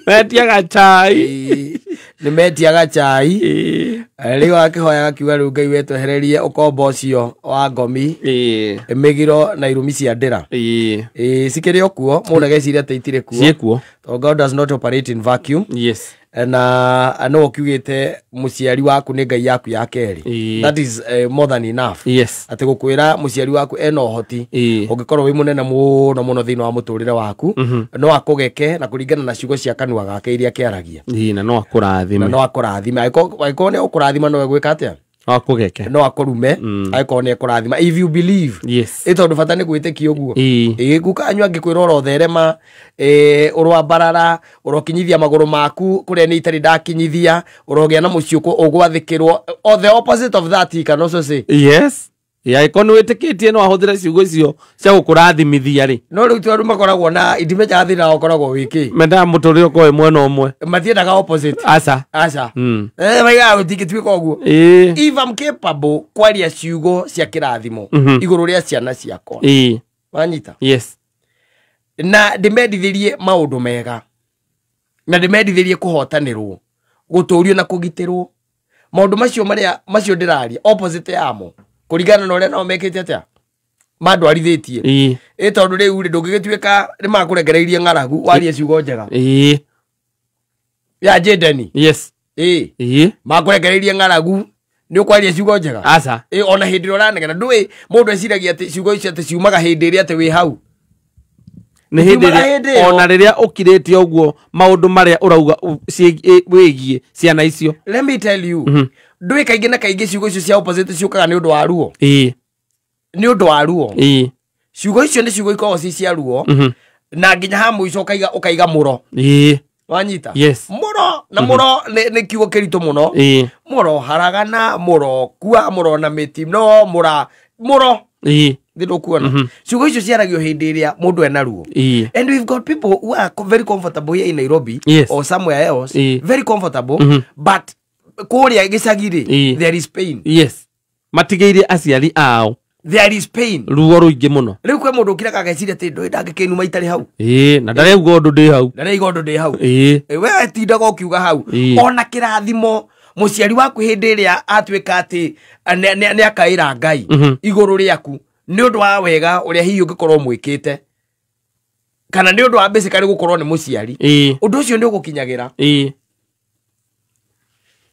Metiaga chai. Ĩĩ, nĩ metiaga chai. Ĩĩ. Rĩu akĩhoya akiuga rĩu Ngai wetwehererie ũkombo ũcio wa ngomi, Ĩĩ. mĩgiro na irumi cia ndĩra. Ĩĩ. Ĩĩ, cikĩrĩ o kuo, mũndũ ageciria atĩ itirĩ kuo. Ciĩkuo. Tondũ God does not operate in vacuum. Yes. Na no ũkiugĩte mũciari waku nĩ Ngai yaku ya kerĩ. Ĩĩ. That is more than enough. Yes. Atĩ gũkwĩra mũciari waku ena ũhoti, Ĩĩ. ũngĩkorwo wĩ mũnene mũno mũno thĩinĩ wa mũtũrĩre waku, no akũgeke na kũringana na ciugo cia kanua gake iria kĩaragia. Ĩĩ, na no akũrathime. Na no akũrathime. Angĩkorwo nĩ ũkũrathima no egwĩka atĩa? No akũgeke. No akũrume. Angĩkorwo nĩ ekũrathima. If you believe. Yes. Ĩ tondũ bata nĩ gwĩtĩkia ũguo. Ĩĩ. Ĩĩ, guka anyu angĩkwĩra ũrotherema, ũroambarara, ũrokinyithia magũrũ maku kũrĩa nĩ itarĩ ndakinyithia, ũrogĩa na mũciĩ ũgwathĩkĩrwo. Or the opposite of that he can also say. Yes. Ya angĩkorwo nĩ wĩtĩkĩtie no ahũthĩre ciugo icio cia gũkũrathimithia rĩ. No rĩu ti andũ makoragwo na indimenyaga thĩna ũkoragwo wĩ kĩ. Mendaga mũtũrĩre ũkorwo wĩ mwena ũmwe. Matiendaga opposite. Aca. Aca. Maigaga gũtingĩtuĩka ũguo. Ĩĩ. If I'm capable kwaria ciugo cia kĩrathimo igũrũ rĩa ciana ciakwa. Ĩĩ. Wanyita? Yes. Na ndĩmendithĩrie maũndũ mega. Na ndĩmendithĩrie kũhotanĩrwo, gũtũrio na kũgitĩrwo. Maũndũ macio marĩa macio ndĩraria opposite yamo kũringana na ũrĩa nao mekĩte atĩa mandwarithĩtie. Ĩĩ. Ĩ tondũ rĩu rĩ ndũngĩgĩtuĩka nĩ makũrekereirie ng'aragu warie ciugo njega. Ĩĩ. Ya Jendeni. Yes. Ĩĩ. Ĩĩ. Makũrekereirie ng'aragu nĩ ũkwaria ciugo njega. Aca. Ĩ ona hĩndĩ ĩrĩa ũranegena ndũĩ mũndũ eciragia atĩ ciugo icio atĩ ciumaga hĩndĩ ĩrĩa atĩ wĩ hau. Nĩ hĩndĩ Ciumaga ĩrĩa hĩndĩ ĩyo. ona rĩrĩa ũkirĩte ũguo maũndũ marĩa ũrauga wĩgiĩ ciana icio. Let me tell you. Ndũĩ kaingĩ na kaingĩ ciugo icio cia opposite ciũkaga nĩ ũndũ wa ruo. Ĩĩ. Nĩ ũndũ wa ruo. Ĩĩ. Ciugo icio nĩ ciugo ikoragwo ci cia ruo. Na nginya ha mũico ũkaiga mũro. Ĩĩ. Wanyita? Yes. Mũro na mũro nĩ kiugo kĩritũ mũno. Ĩĩ. Mũro haragana, mũro kua, mũro na mĩti, no mũra mũro. Ĩĩ. Thĩ ndũkuona. Ciugo icio ciaragio hĩndĩ ĩrĩa mũndũ ena ruo. Ĩĩ. And we've got people who are very comfortable here in Nairobi Yes. or somewhere else. Ĩĩ. Very comfortable. But kũrĩa gĩcagi rĩ, Ĩĩ. there is pain. Yes. Matigĩire aciari ao. There is pain. Ruo rũingĩ mũno. Rĩu kwĩ mũndũ ũkiraga ageciria atĩ ndũĩ ndangĩkĩnuma itarĩ hau. Ĩĩ, na ndarauga ũndũ ndĩ hau. Ndarauga ũndũ ndĩ hau. Ĩĩ. We tindaga ũkiuga hau. Ĩĩ. Ona kĩrathimo mũciari waku hĩndĩ ĩrĩa atuĩka atĩ nĩ akaĩra Ngai igũrũ rĩaku nĩ ũndũ wa wega ũrĩa hihi ũngĩkorwo mwĩkĩte kana nĩ ũndũ wa basically gũkorwo nĩ mũciari. Ĩĩ. Ũndũ ũcio nĩ ũgũkinyagĩra. Ĩĩ.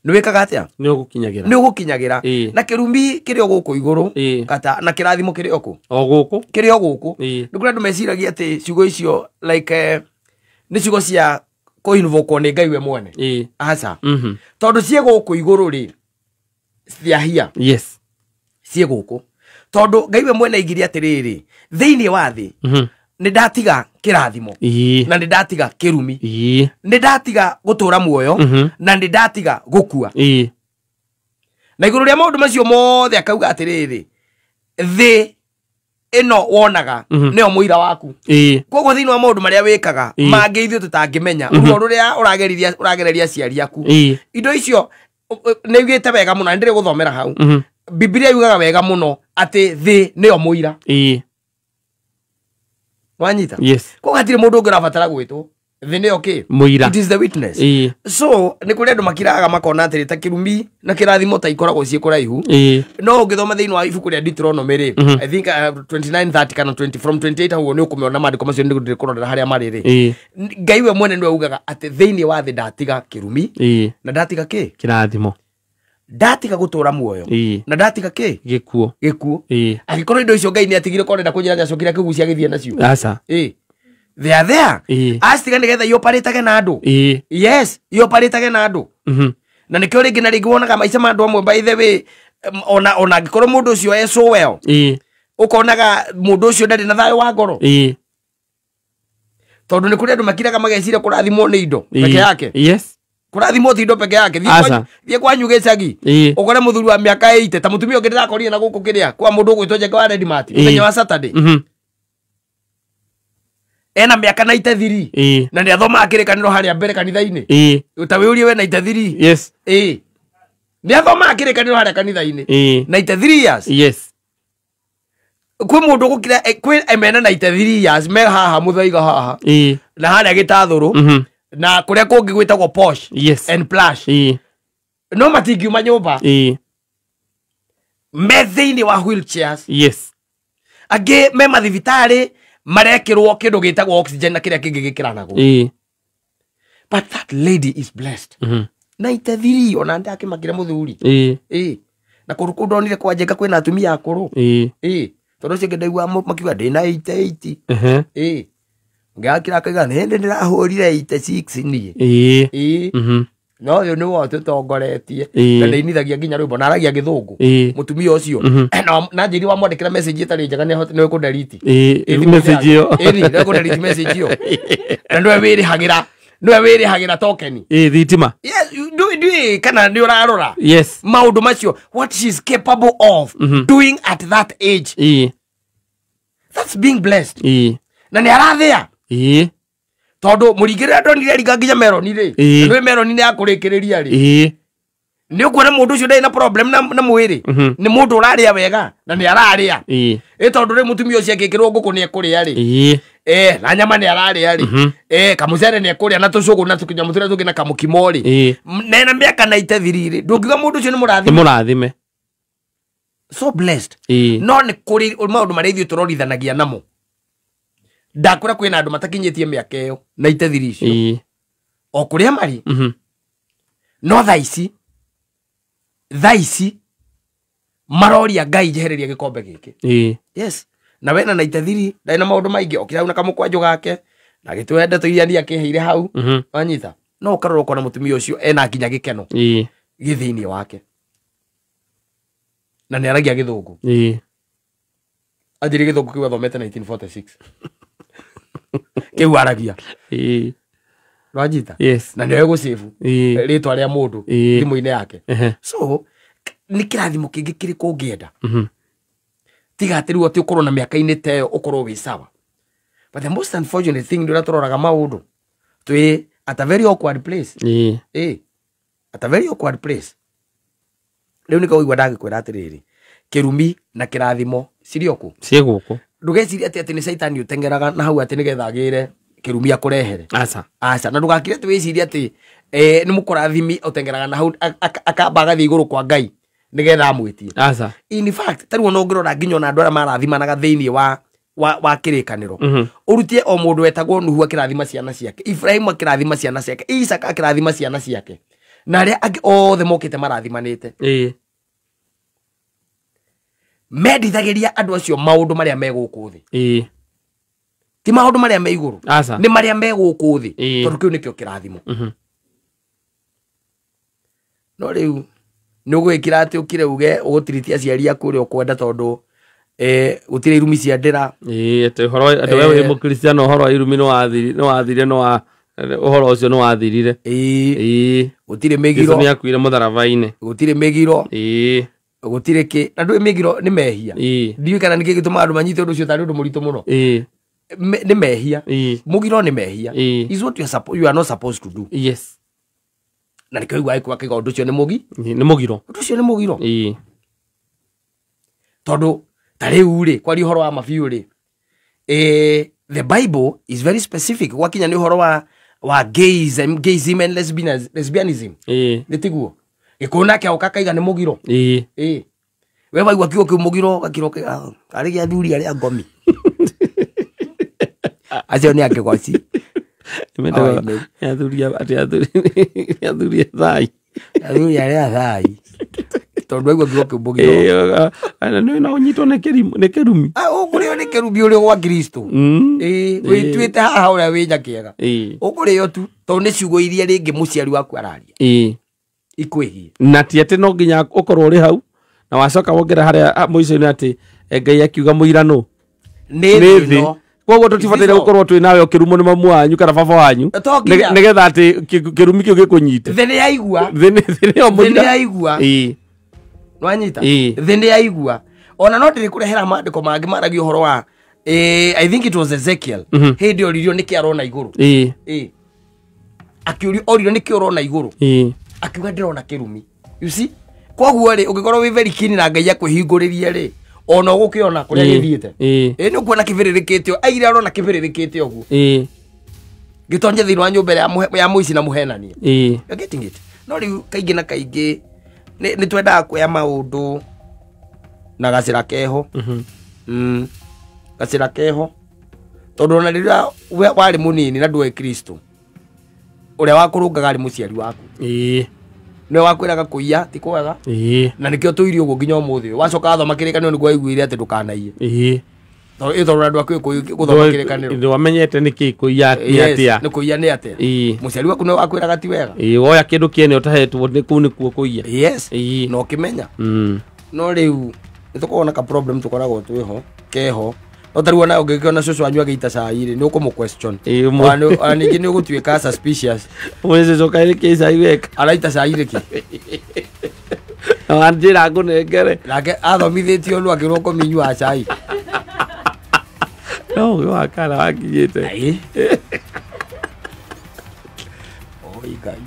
Nĩ wĩkaga atĩa? Nĩ ũgũkinyagĩra. Nĩ ũgũkinyagĩra. Na kĩrumi kĩrĩ o gũkũ igũrũ kata na kĩrathimo kĩrĩ o kũ? O gũkũ. Kĩrĩ o gũkũ. Nĩ kũrĩ andũ meciragia atĩ ciugo icio like nĩ ciugo cia kũinvokwo nĩ Ngai we mwene. Aca. Tondũ ciĩ gũkũ igũrũ rĩ, ciahia. Yes. Ciĩ gũkũ. Tondũ Ngai we mwene aigire atĩrĩrĩ, thĩinĩ wa thĩ nĩ ndatiga kĩrathimo na nĩ ndatiga kĩrumi, nĩ ndatiga gũtũra muoyo na nĩ ndatiga gũkua. Na igũrũ rĩa maũndũ macio mothe akauga atĩrĩrĩ, thĩ ĩno wonaga nĩyo mũira waku. Koguo thĩinĩ wa maũndũ marĩa wĩkaga mangĩ ithuĩ tũtangĩmenya, ruo rũrĩa ũragereria aciari aku, indo icio nĩ ugĩte wega mũno, na nĩ ndĩrĩ gũthomera hau. Bibilia yugaga wega mũno atĩ thĩ nĩyo mũira. Wanyita? Yes. Koguo hatirĩ mũndũ ũngĩ ũrabatara gwĩtwo. Thĩ nĩyo kĩ? Mũira. It is the witness. So nĩ kũrĩ andũ makiraga makona atĩrĩ ta kĩrumi na kĩrathimo ta ikoragwo ciĩ kũraihu. No ũngĩthoma thĩinĩ wa ibuku rĩa Deuteronomy rĩ, I think 29:30 kana 20 from 28 hau nĩ ũkũmĩona maandĩko macio nĩ ndĩkũrorera harĩa marĩ rĩ. Ngai we mwene nĩwe ugaga atĩ thĩinĩ wa thĩ ndatiga kĩrumi na ndatiga kĩ? Kĩrathimo. Ndatiga gũtũra muoyo na ndatiga kĩ? Gĩkuũ. Gĩkuũ. Angĩkorwo indo icio Ngai nĩ atigire korenda kũnjĩra nĩacokire akĩgucia agĩthiĩ nacio. Aca. They are there. Acitiga nĩgetha ioparĩtage na andũ. Yes, ioparĩtage na andũ. Na nĩkĩo rĩngĩ na rĩngĩ wonaga maica ma andũ amwe by the way, ona angĩkorwo mũndũ ũcio e so well, ũkonaga mũndũ ũcio ndarĩ na thayũ wa ngoro. Tondũ nĩ kũrĩ andũ makiraga mageciria kũrathimwo nĩ indo peke yake. Yes. Kũrathimwo ti indo peke yake. Thiĩ kwanyu gĩcagi ũkore mũthuri wa mĩaka 80 ta mũtumia ũngĩ ndĩrakorire na gũkũ kĩrĩa kwa mũndũ ũgwĩtwo Njenga wa Redmart mũthenya wa Saturday. Ena mĩaka 93 na nĩ athomaga kĩrĩkanĩro harĩa mbere kanitha-inĩ. Ta wĩũrie we 93. Yes. Nĩ athomaga kĩrĩkanĩro harĩa kanitha-inĩ. 93 years. Yes. Kwĩ mũndũ gũkira kwĩ mena 93 years me haha mũthaiga haha na harĩa gĩtathũrũ na kũrĩa kũngĩ gwĩtagwo posh. Yes. And plush. No matingiuma nyũmba. Me thĩinĩ wa wheelchairs. Yes. Angĩ me mathibitarĩ marekĩrwo kĩndũ gĩtagwo oxygen na kĩrĩa kĩngĩ gĩkĩranagwo. But that lady is blessed. 93 ona ndakĩmakire mũthuri. Na kũndũ kũu ndonire kwa Njenga kwĩna atumia akũrũ. Tondũ ũcio ndaigua makiuga ndĩna 88. Ngakira akaiga nĩ hĩndĩ ndĩrahũrire 86 niĩ. No ũyũ nĩwe ũtũtongoretie na nĩinithagia nginya rwĩmbo na aragia gĩthũngũ mũtumia ũcio. Na njĩri wamwandĩkĩra message ĩtarĩ njega nĩ ũkũdelete message ĩyo. Nĩ ũkũdelete message ĩyo. Na nĩwe wĩrĩhagĩra, nĩwe wĩrĩhagĩra token. Thitima. Yes, ndiũĩ kana nĩ ũrarora. Yes. Maũndũ macio what she is capable of doing at that age. That's being blessed. Na nĩ arathĩa. Tondũ mũringĩrĩra ndonire ringa nginya meroni rĩ, nĩ meroni nĩ akũrĩkĩrĩria rĩ, nĩ ũkuona mũndũ ũcio ndarĩ na problem na mwĩrĩ, nĩ mũndũ ũrarĩa wega na nĩ ararĩa. Tondũ rĩ mũtumia ũcio angĩkĩrwo ngũkũ nĩ ekũrĩa rĩ, na nyama nĩ ararĩa rĩ, kamũcere nĩ ekũrĩa na tũcũgũ na tũkĩnyamũ tũrĩa tũngĩ na kamũkimo rĩ, na ena mĩaka 93 rĩ, ndũngiuga mũndũ ũcio nĩ mũrathime. Nĩ mũrathime. So blessed. No nĩ kũrĩ maũndũ marĩa ithuĩ tũrorithanagia namo. Ndakũra kwĩna andũ matakinyĩtie mĩaka ĩyo 93 icio o kũrĩa marĩ. No thaa ici maroria Ngai njehereria gĩkombe gĩkĩ. Yes. Na wena 93 ndarĩ na maũndũ maingĩ, okire hau na kamũkwanjũ gake na gĩtũhe ndeto iria niĩ akĩheire hau. Wanyita? No ũkarora ũkona mũtumia ũcio ena nginya gĩkeno gĩ thĩinĩ wake na nĩ aragia gĩthũngũ. Anjĩrĩ gĩthũngũ kĩu athomete 1946 kĩu aragia. Rwajita? Yes. Na nĩwe gũcĩbu rĩtwa rĩa mũndũ thimũ-inĩ yake. So nĩ kĩrathimo kĩngĩ kĩrĩkũ ũngĩenda? Tiga atĩ rĩu atĩ ũkorwo na mĩaka-inĩ ta ĩyo ũkorwo wĩ sawa. But the most unfortunate thing nĩ ũrĩa tũroraga maũndũ twĩ at a very awkward place. At a very awkward place. Rĩu nĩkĩo ũigua ndagĩkwĩra atĩrĩrĩ, kĩrumi na kĩrathimo cirĩ o kũ? Ciĩ gũkũ. Ndũgecirie atĩ nĩ caitani ũteng'eraga na hau atĩ nĩgetha agĩre kĩrumi akũrehere. Aca. Aca. Na ndũgakire atĩ wĩcirie atĩ nĩ mũkũrathimi ũteng'eraga na hau akamba agathiĩ igũrũ kwa Ngai nĩgetha amwĩtie. Aca. In fact, ta rĩu ona ũngĩrora nginya ona andũ arĩa marathimanaga thĩinĩ wa kĩrĩkanĩro, ũrutie o mũndũ wetagwo Nuhu akĩrathima ciana ciake, Ibrahimu akĩrathima ciana ciake, Isaka akĩrathima ciana ciake. Na arĩa angĩ othe mokĩte marathimanĩte. Mendithagĩria andũ acio maũndũ marĩa me gũkũ thĩ. Ti maũndũ marĩa me igũrũ. Nĩ marĩa me gũkũ thĩ. Tondũ kĩu nĩkĩo kĩrathimo. No rĩu nĩ ũgwĩkĩra atĩ ũkire uge ũgũtiritia aciari aku ũrĩa ũkwenda tondũ gũtirĩ irumi cia ndĩra. Atĩ ũhoro atĩ we wĩ mũkristiano ũhoro wa irumi nĩ wathirire ũhoro ũcio nĩ wathirire. Gũtirĩ mĩgiro. Jesu nĩ akuire mũtharaba-inĩ. Gũtirĩ mĩgiro. Gũtirĩ kĩ. Na ndũĩ mĩgiro nĩ mehia. Ndiũĩ kana nĩkĩ gĩtũmaga andũ manyite ũndũ ũcio tarĩ ũndũ mũritũ mũno. Nĩ mehia. Mũgiro nĩ mehia. Is what you are not supposed to do. Yes. Na nĩkĩo ũiguaga gĩkũyũ akĩuga ũndũ ũcio nĩ mũgi. Nĩ mũgiro. Ũndũ ũcio nĩ mũgiro. Tondũ ta rĩu rĩ kwaria ũhoro wa mabiũ rĩ, the Bible is very specific gwakinya nĩ ũhoro wa gayism and lesbianism. Nĩ tiguo gĩkũyũ nake agoka akaiga nĩ mũgiro. We waigua kiugo kĩu mũgiro gakĩro arĩ gĩa athuri arĩa ngomi. Acio nĩ akĩgoci. Athuri athuri thai. Athuri arĩa thai. Tondũ waigua kiugo kĩu mũgiro. Na nĩ ũnyitwo nĩ kĩrumi. Ũkũrĩo nĩ kĩrumi ũrĩ gwa Kristo. Wĩtuĩte haha ũrĩa wĩ nyakĩega. Ũkũrĩo tu tondũ nĩ ciugo iria rĩngĩ mũciari waku araria. Ikwĩgie. Na ti atĩ no nginya ũkorwo ũrĩ hau na wacoka wongera harĩa mũico-inĩ atĩ Ngai akiuga mũiranũ nĩ thĩ. Koguo tũtibataire gũkorwo twĩ nawe ũkĩrumwo nĩ mamu wanyu kana baba wanyu nĩgetha atĩ kĩrumi kĩu gĩkũnyite. Thĩ nĩ yaigua. Thĩ nĩ yaigua. Nwanyita. Thĩ nĩ yaigua. Ona no ndĩrĩkũrehera maandĩko mangĩ maragia ũhoro wa I think it was Ezekiel. Hĩndĩ oririo nĩkĩ arona igũrũ. Akĩũrio oririo nĩkĩ ũrona igũrũ. Akiuga ndĩrona kĩrumi. You see? Koguo rĩ ũngĩkorwo wĩ very keen na Ngai akwĩhingũrĩrie rĩ ona ũgũkĩona kũrĩa gĩthiĩte. Nĩ ũkuona kĩbĩrĩrĩkĩte aigire arona kĩbĩrĩrĩkĩte ũguo. Gĩtonye thĩinĩ wa nyũmba ya mũici na mũhenania. You're getting it. No rĩu kaingĩ na kaingĩ nĩ twendaga kuoya maũndũ na gacĩra keho. Gacĩra keho tondũ ona rĩrĩa warĩ mũnini na ndũĩ Kristo ũrĩa wakũrũngaga arĩ mũciari waku. Nĩwe wakwĩraga kũiya ti kwega. Na nĩkĩo tũirie ũguo nginya ũmũthĩ ũyũ. Wacoka wathoma kĩrĩkanĩro nĩguo waiguire atĩ ndũkanaiye. Tondũ andũ akuĩ gũthoma kĩrĩkanĩro. Ndwamenyete nĩkĩ kũiya nĩ atĩa. Nĩ kũiya nĩ atĩa. Mũciari waku nĩwe wakwĩraga ti wega. Woya kĩndũ kĩene ũtahetwo nĩ kũu nĩkuo kũiya. Yes. Na ũkĩmenya. No rĩu nĩ tũkoragwo na ka problem tũkoragwo twĩho keho. No ta rĩu ona ũngĩkĩona cũcũ wanyu agĩita cai rĩ nĩ ũkũmũ question. Ona ningĩ nĩ ũgũtuĩka suspicious. Cũcũ kaĩ nĩkĩ cai weka? Araita cai nĩkĩ? Na wanjĩra ngũnengere. Nake athomithĩtio nũ akĩrwo kũminyua cai. No ũgĩ wa kana wakinyĩte. Oi Ngai.